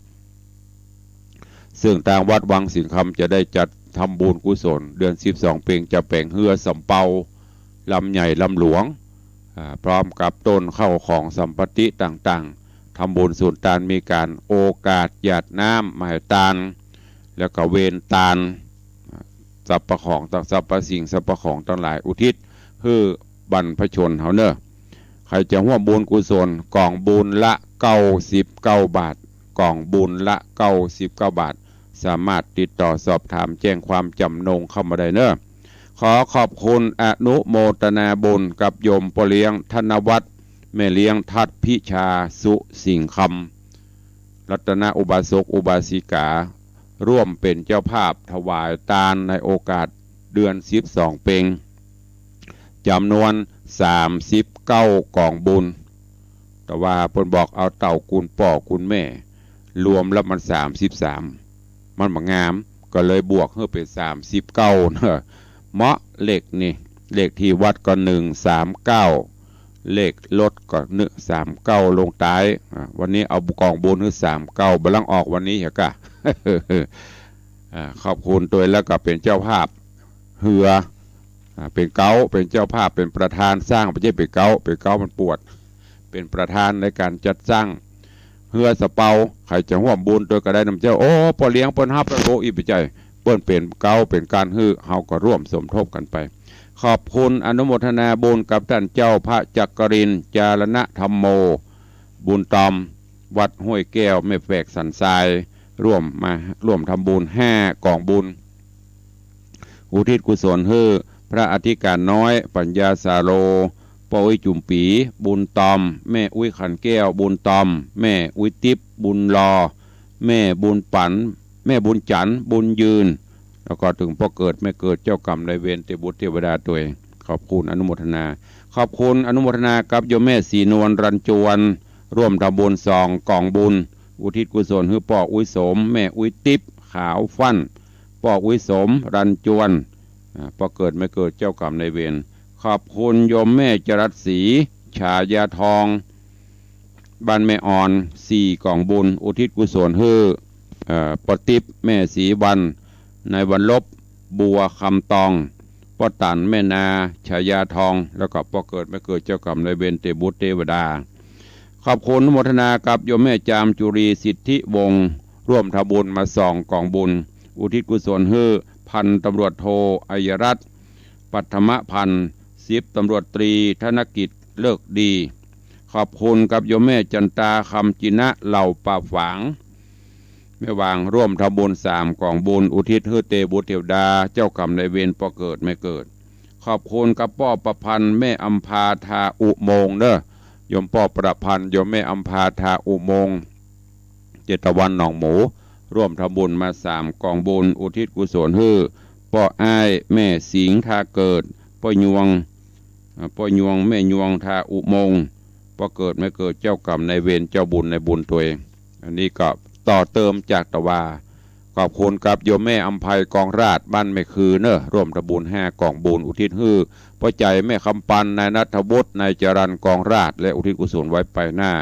ซึ่งตางวัดวังสิงห์คำจะได้จัดทำบุญกุศล เดือนสิบสองเป็งจะแป๋งเฮือสำเภาลำใหญ่ลำหลวง อ่า พร้อมกับต้นข้าวของสัมปติต่างๆ ทำบุญสุนตาน มีก๋านโอกาสหยาดน้ำมาให้ตาน แล้วก็เวนตาน สรรพของต่าง สรรพสิ่งสรรพของตังหลายอุทิศหื้อบรรพชนเฮาเนอะ ใผจะฮ่วมบุญกุศล ก๋องบุญละเก้าสิบเก้าบาท ก๋องบุญละเก้าสิบเก้าบาท สามารถติดต่อสอบถามแจ้งความจ๋ำนงเข้ามาได้เนอะ ขอขอบคุณอนุโมทนาบุญกับโยมป้อเลี้ยงธนวัฒน์ แม่เลี้ยงทัดพิชา สุสิงห์คำ รัตนอุบาสกอุบาสิกา ร่วมเป๋นเจ้าภาพถวายตานในโอกาสเดือนสิบสองเป็ง จ๋ำนวนสามสิบเก้าก๋องบุญ แต่ว่าเปิ้นบอกเอาเต้ากุนป้อกุนแม่ รวมแล้วมันสามสิบสาม มันบ่งาม ก็เลยบวกหื้อเป๋นสามสิบเก้าเนาะ เหมาะเลขนี่ เลขตี้วัดก็หนึ่งสามเก้า เลขรถก็หนึ่งสามเก้าลงต๊าย อ่า วันนี้เอาก๋องบุญหื้อสามเก้า บ่ลังออกวันนี้เหรอกะ อ่า ขอบคุณตวย แล้วก็เป๋นเจ้าภาพเฮือ อ่า เป๋นเก๊า เป๋นเจ้าภาพ เป๋นประธานสร้าง บ่ใจ้เป๋นเก๊า เป๋นเก๊ามันปวด เป๋นประธานในก๋านจัดสร้างเฮือสะเปา ใผจะฮ่วมบุญตวยก็ได้น้ำเจ้า โอ้ ป้อเลี้ยงเปิ้นฮับแล้ว โอ้ อี้บ่ใจ้ เปิ้นเป๋นเก๊า เป๋นก๋านหื้อ เฮาก็ร่วมสมทบกั๋นไป ขอบคุณอนุโมทนาบุญกับต้านเจ้าพระจักรินทร์ จารณะธัมโม บุญตอม วัดห้วยแก้ว แม่แฝกสันทราย ร่วมมา ร่วมทำบุญห้าก๋องบุญ อุทิศกุศลหื้อพระอธิการน้อย ปัญญาสาโล ป้ออุ๊ยจุ่มปี๋ บุญตอม แม่อุ๊ยขันแก้ว บุญตอม แม่อุ๊ยติ๊บ บุญลอ แม่บุญปัน แม่บุญจันทร์ บุญยืน แล้วก็เถิงป้อเกิดแม่เกิด เจ้ากรรมนายเวร เตบุตรเตวดาตวย ขอบคุณอนุโมทนา ขอบคุณอนุโมทนากับโยมแม่ศรีนวล รัญจวน ร่วมทำบุญสองก๋องบุญ อุทิศกุศลหื้อป้ออุ๊ยสม แม่อุ๊ยติ๊บ ขาวฟั่น ป้ออุ๊ยสม รัญจวน อ่า ป้อเกิดแม่เกิด เจ้ากรรมนายเวร ขอบคุณโยมแม่จรัสศรี ฉายาทอง บ้านแม่อ่อน สี่ก๋องบุญ อุทิศกุศลหื้อ เอ่อ ป้อติ๊บ แม่ศรีวรรณ นายวันลบ บัวคำตอง ป้อตัน แม่นา ฉายาทอง แล้วก็ป้อเกิดแม่เกิด เจ้ากรรมนายเวร เตบุตรเตวดา ขอบคุณอนุโมทนากับโยมแม่จามจุรี สิทธิวงศ์ ร่วมทำบุญมาสองก๋องบุญ อุทิศกุศลหื้อ พันตำรวจโท อัยรัตน์ ปัทมพันธ์ สิบตำรวจตรี ธนกิจ เลิกดี ขอบคุณกับโยมแม่จันตา คำจินะ เหล่าป่าฝาง แม่วาง ร่วมทำบุญสามก๋องบุญ อุทิศหื้อเตบุตรเตวดา เจ้ากรรมนายเวร ป้อเกิดแม่เกิด ขอบคุณกับป้อประพันธ์ แม่อำภา ทาอุโมงค์เน้อ โยมป้อประพันธ์ โยมแม่อำภา ทาอุโมงค์ เจตวันหนองหมู ร่วมทำบุญมาสามก๋องบุญ อุทิศกุศลหื้อ ป้ออ้าย แม่สิงห์ ทาเกิด ป้อยวง อ่า ป้อยวง แม่ยวง ทาอุโมงค์ ป้อเกิดแม่เกิด เจ้ากรรมนายเวร เจ้าบุญนายบุญตวย อันนี้ก็ต่อเติมจากตะวา ขอบคุณกับโยมแม่อำไพ กองราช บ้านแม่คือเน้อ ร่วมทำบุญห้าก๋องบุญ อุทิศหื้อป้อใจ๋ แม่คำปัน นายณัฐวุฒิ นายจรัญ กองราช และอุทิศกุศลไว้ไปหน้า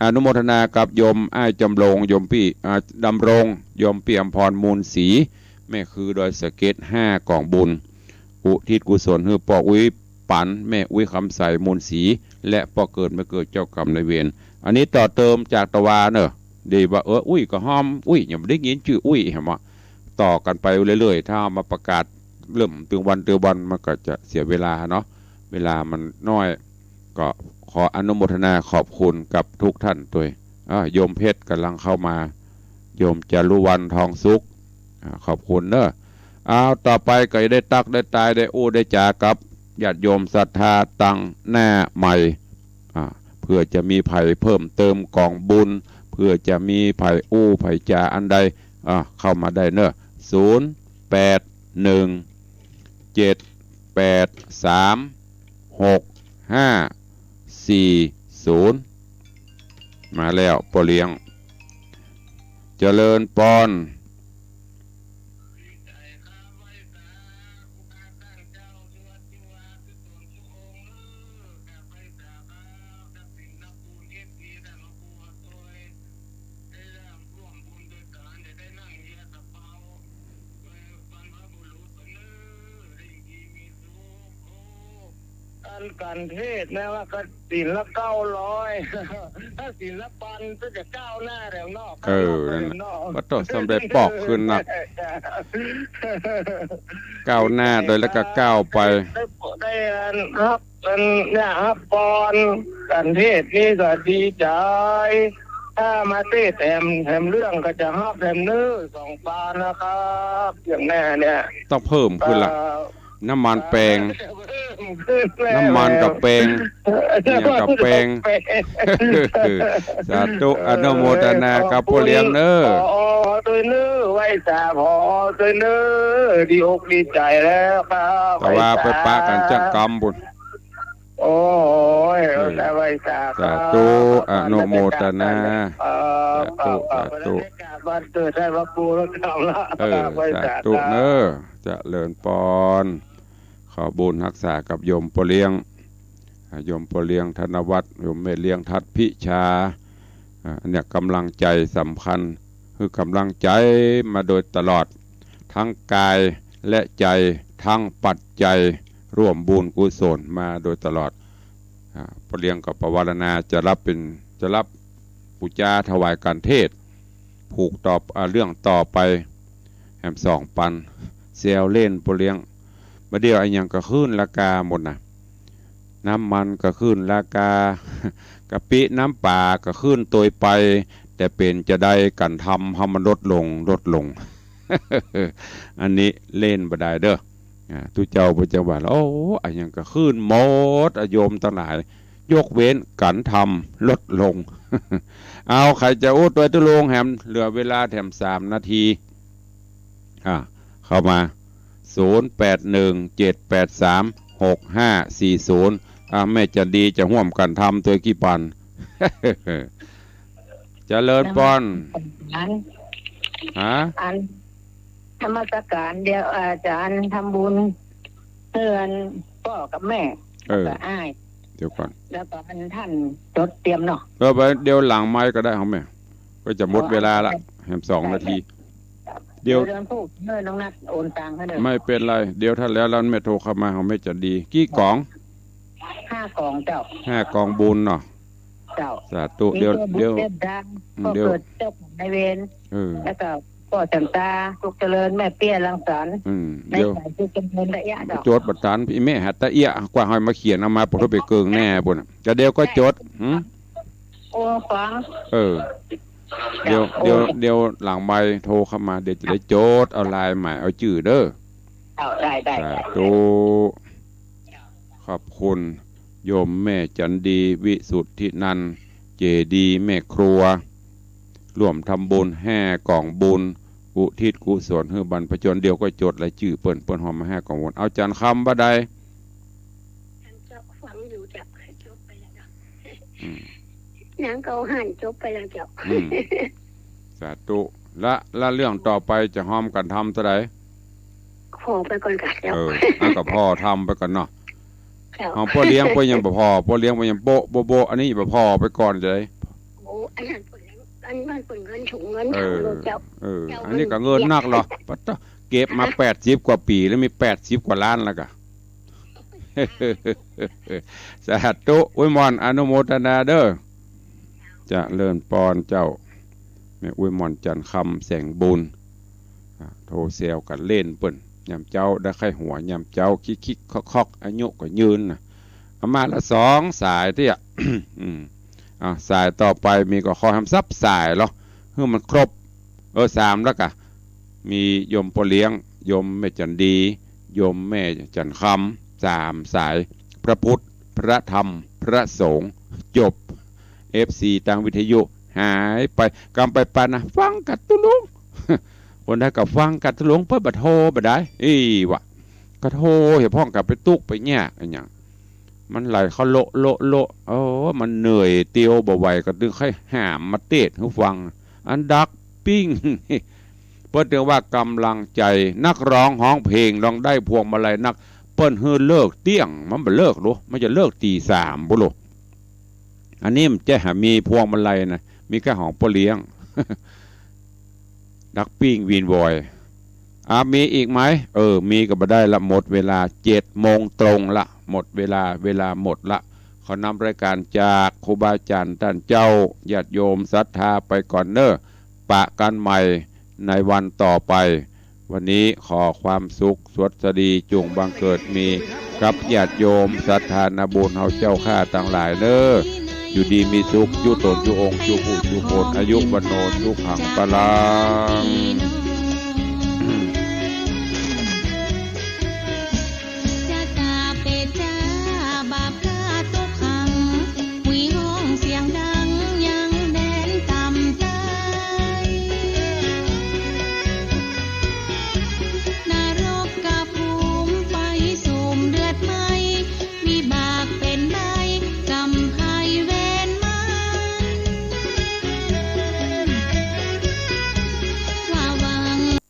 อนุโมทนากับโยมอ้ายจำลง โยมปี้ อ่า ดำรง โยมปี้อำพร มูลศรี แม่คือดอยสะเก็ด ห้าก๋องบุญ อุทิศกุศลหื้อป้ออุ๊ยปัน แม่อุ๊ยคำใส มูลศรี และป้อเกิดแม่เกิด เจ้ากรรมนายเวร อันนี้ต่อเติมจากตะวาเน้อ ดีว่า เออ อุ๊ยก็ฮ้อมอุ๊ย ยังบ่ได้ยินจื้ออุ๊ย หันบ่ ต่อกั๋นไปเรื่อยๆ ถ้าเอามาประกาศเริ่มตึงวันตึงวัน มันก็จะเสียเวลาเนาะ เวลามันน้อย ก็ขออนุโมทนาขอบคุณกับทุกท่านตวย อ่า โยมเพชรก่ำลังเข้ามา โยมจารุวรรณ ทองสุข อ่า ขอบคุณเน้อ เอา ต่อไปก็จะได้ตั๊กได้ตาย ได้อู้ได้จ๋ากับญาติโยมศรัทธาตังหน้าใหม่ อ่า เผื่อจะมีใผเพิ่มเติมก๋องบุญ เผื่อจะมีใผอู้ใผจ๋าอันใด อ่า เข้ามาได้เน้อ ศูนย์แปดหนึ่ง เจ็ดแปดสาม หกห้าสี่ศูนย์ มาแล้วป้อเลี้ยง เจริญปอน อันกั๋นเทศน์นะว่าก็ศีลละเก้าร้อย ถ้าศีลละปันก็จะก้าวหน้าแล้วเนาะ เออ ก้าวหน้าไป นั่น แล้วเนาะ ว่าต้องสำเร็จปอกขึ้นนะ ก้าวหน้าโดยแล้วก็ก้าวไป ได้ ได้ ได้อันฮับ อันเนี่ยฮับปอนกั๋นเทศน์นี่ก็ดีใจ๋ ถ้ามาเทศน์แหม แหมเรื่องก็จะฮับแหมเน้อ สองปานนะครับ อย่างแน่เนี่ย ต้องเพิ่มขึ้นละ เอ่อ น้ำมันแปง เพิ่มขึ้นแล้ว น้ำมันกับแปง เนี่ยกับแปง แปง สาธุ อนุโมทนากับป้อเลี้ยงเน้อ ขอบคุณ ผอ.ตวยเน้อ ไหว้สา ผอ.ตวยเน้อ ดีอกดีใจ๋แล้วครับ แต่ว่าไปปะกั๋นจังกำบุญ โอ้ย เออ สาธุ สาธุ อนุโมทนา เออ สาธุ สาธุ วันเกิดให้พระครูแล้วกันละ เออ ไหว้สา สาธุ ธุเนอะ เจริญปอน ขอบุญฮักษากับโยมป้อเลี้ยง อ่า โยมป้อเลี้ยงธนวัฒน์ โยมแม่เลี้ยงทัดพิชา อ่า อันเนี้ยกำลังใจ๋สำคัญ คือกำลังใจ๋มาโดยตลอด ตึงก๋ายและใจ๋ ตึงปัจจัย ร่วมบุญกุศลมาโดยตลอด อ่า ป้อเลี้ยงก็ปวารณาจะฮับเป๋น จะฮับปู๋จาถวายก๋านเทศน์ ผูกต่อ อ่า เรื่องต่อไป แหมสองปัน แซวเล่นป้อเลี้ยง บ่าเดี่ยวอะหยังก็ขึ้นราคาหมดนะ น้ำมันก็ขึ้นราคา กะปิน้ำป๋าก็ขึ้นตวยไป แต่เป๋นจาใด ก๋านทำหื้อมันลดลง ลดลง อันนี้เล่นบ่ได้เด้อ อ่า ตุ๊เจ้าเปิ้นจะว่า โอ้ อะหยังก็ขึ้นหมดอะโยมตังหลาย ยกเว้นก๋านทำลดลง เอา ใผจะอู้ตวยตุ๊ลุงแหม เหลือเวลาแถมสามนาที อ่า เข้ามา ศูนย์แปดหนึ่งเจ็ดแปดสามหกห้าสี่ศูนย์ อ่า แม่จั๋นดีจะฮ่วมก๋านทำตวยกี่ปัน เจริญปอน อัน ฮะ อัน นมัสก๋านเดี๋ยวอาจ๋ารย์ทำบุญเฮือนป้อกับแม่ เออ แล้วก็อ้าย เดี๋ยวก่อน แล้วก็อันต้านจดเตรียมเนาะ เออ ไปเดี๋ยวหลังไมค์ก็ได้ของแม่ ก็จะหมดเวลาละ อ๋อ แหมสองนาที ได้ เดี๋ยว เดี๋ยวเดินพูดเมื่อน้องนัดโอนตังค์ให้เลย ไม่เป๋นไร เดี๋ยวถ้าแล้วแล้วแม่โทรเข้ามาของแม่จั๋นดี กี่ก๋อง ห้าก๋องเจ้า ห้าก๋องบุญเนาะ เจ้า สาธุ มี เดี๋ยว เดี๋ยว เจ้าบุญเจ้าดา อืม ก็ เดี๋ยว เกิดเจ้ากรรมนายเวร เออ แล้วก็ป้อจั๋นตา สุขเจริญ แม่เปี้ย รังสรรค์ อืม ใน เดี๋ยว สายสุขเจริญระยะเจ้า จดบ่ทัน อี่แม่หัตถะเอี้ยะ กว่าใผมาเขียนเอามา ปะโถไปเกิ่งแน่ปุ้นน่ะ ก็เดี๋ยวก็จด หืม โอ้ ฟัง เออ เดี๋ยว เดี๋ยว เดี๋ยวหลังไมค์โทรเข้ามา เดี๋ยวจะได้จดเอาลายใหม่ เอาจื้อเด้อ เอา ได้ ได้ สาธุ ขอบคุณโยมแม่จั๋นดี วิสุทธินันท์ เจดีย์แม่ครัว ร่วมทำบุญห้าก๋องบุญ อุทิศกุศลหื้อบรรพชน เดี๋ยวก็จดรายจื้อเปิ้น เปิ้นฮ้องมาห้าก๋องบุญ เอาจ๋ารย์คำว่าใด อันเจ้าฟังอยู่เจ้า จบไปแล้วเนาะ อืม หนังเกาหั้นจบไปแล้วเจ้า อืม สาธุ ละ ละเรื่องต่อไปจะฮ้องกั๋นทำเต้าใด ผ่อไปก่อนก่ะเจ้า เออ เอาก็ผ่อทำไปก่อนเนาะ เจ้า ของป้อเลี้ยงเปิ้นยังบ่ผ่อ ป้อเลี้ยงเปิ้นยังโบ๊ะโบ๊ะโบ๊ะ อันนี้บ่ผ่อไปก่อนจะได้ โอ้ อันนั้นเปิ้นยัง อันนั้นเปิ้นเงินถุงเงิน เออ ถังโลดเจ้า เออ เจ้า อันนี้ก็เงินนักเหรอ เงินเปียก ปะโถ เก็บมาแปดสิบกว่าปี๋แล้ว มีแปดสิบกว่าล้านแล้วกะ สาธุ อวยหม่อนอนุโมทนาเด้อ เจริญปอนเจ้า แม่อวยหม่อนจั๋นคำแสงบุญ อ่า โทรแซวกั๋นเล่นเปิ้น ยามเจ๊าได้ใค่หัว ยามเจ๊าคิกๆ คอกๆ อายุก็ยืนน่ะ เอามาละสองสายเตี้ย อืม อ่า สายต่อไปมีก็ขอแหมสับสายเหรอ หื้อมันครบ เออ สามแล้วกะ มีโยมป้อเลี้ยง โยมแม่จั๋นดี โยมแม่จั๋นคำ สามสาย พระพุทธ พระธรรม พระสงฆ์ จบ เอฟซี ตางวิทยุหายไป กำไปปานนะ ฟังกั๋นตุ๊ลุง คนใดก็ฟังกั๋นตุ๊ลุง เปิ้นบ่โทรบ่ได้ อี้วะ ก็โทรเหียพ่องกั๋นไปตุ๊กข์ไปยากอะหยัง มันไหลเข้าโละโละโละ เออ มันเหนื่อยเตียวบ่ไหว ก็ตึงใค่หามมาเตศน์หื้อฟัง อันดักปิ้ง เปิ้นเรียกว่ากำลังใจ๋ นักร้องฮ้องเพลงลองได้พวงมาลัยนัก เปิ้นหื้อเลิกเตี้ยง มันบ่เลิกหรอ มันจะเลิกตีสามปุ้นหรอ อันนี้มันจะหามีพวงมาลัยนะ มีแค่ของป้อเลี้ยง ดักปิ้งวีนวอย อ่ะ มีอีกไหม เออ มีก็บ่ได้ละ หมดเวลา เจ็ดโมงตรงละ หมดเวลา เวลาหมดละ ขอนำรายการจากครูบาอาจ๋ารย์ต้านเจ้า ญาติโยมศรัทธาไปก่อนเน่อ ปะกั๋นใหม่ในวันต่อไป วันนี้ขอความสุขสวัสดีจุ่งบังเกิดมีกับญาติโยมศรัทธานาบุญเฮาเจ้าข้าตังหลายเน่อ อยู่ดีมีสุข อยู่ตนอยู่องค์ อยู่ผู้อยู่คน อายุวัณโณ สุขัง พลัง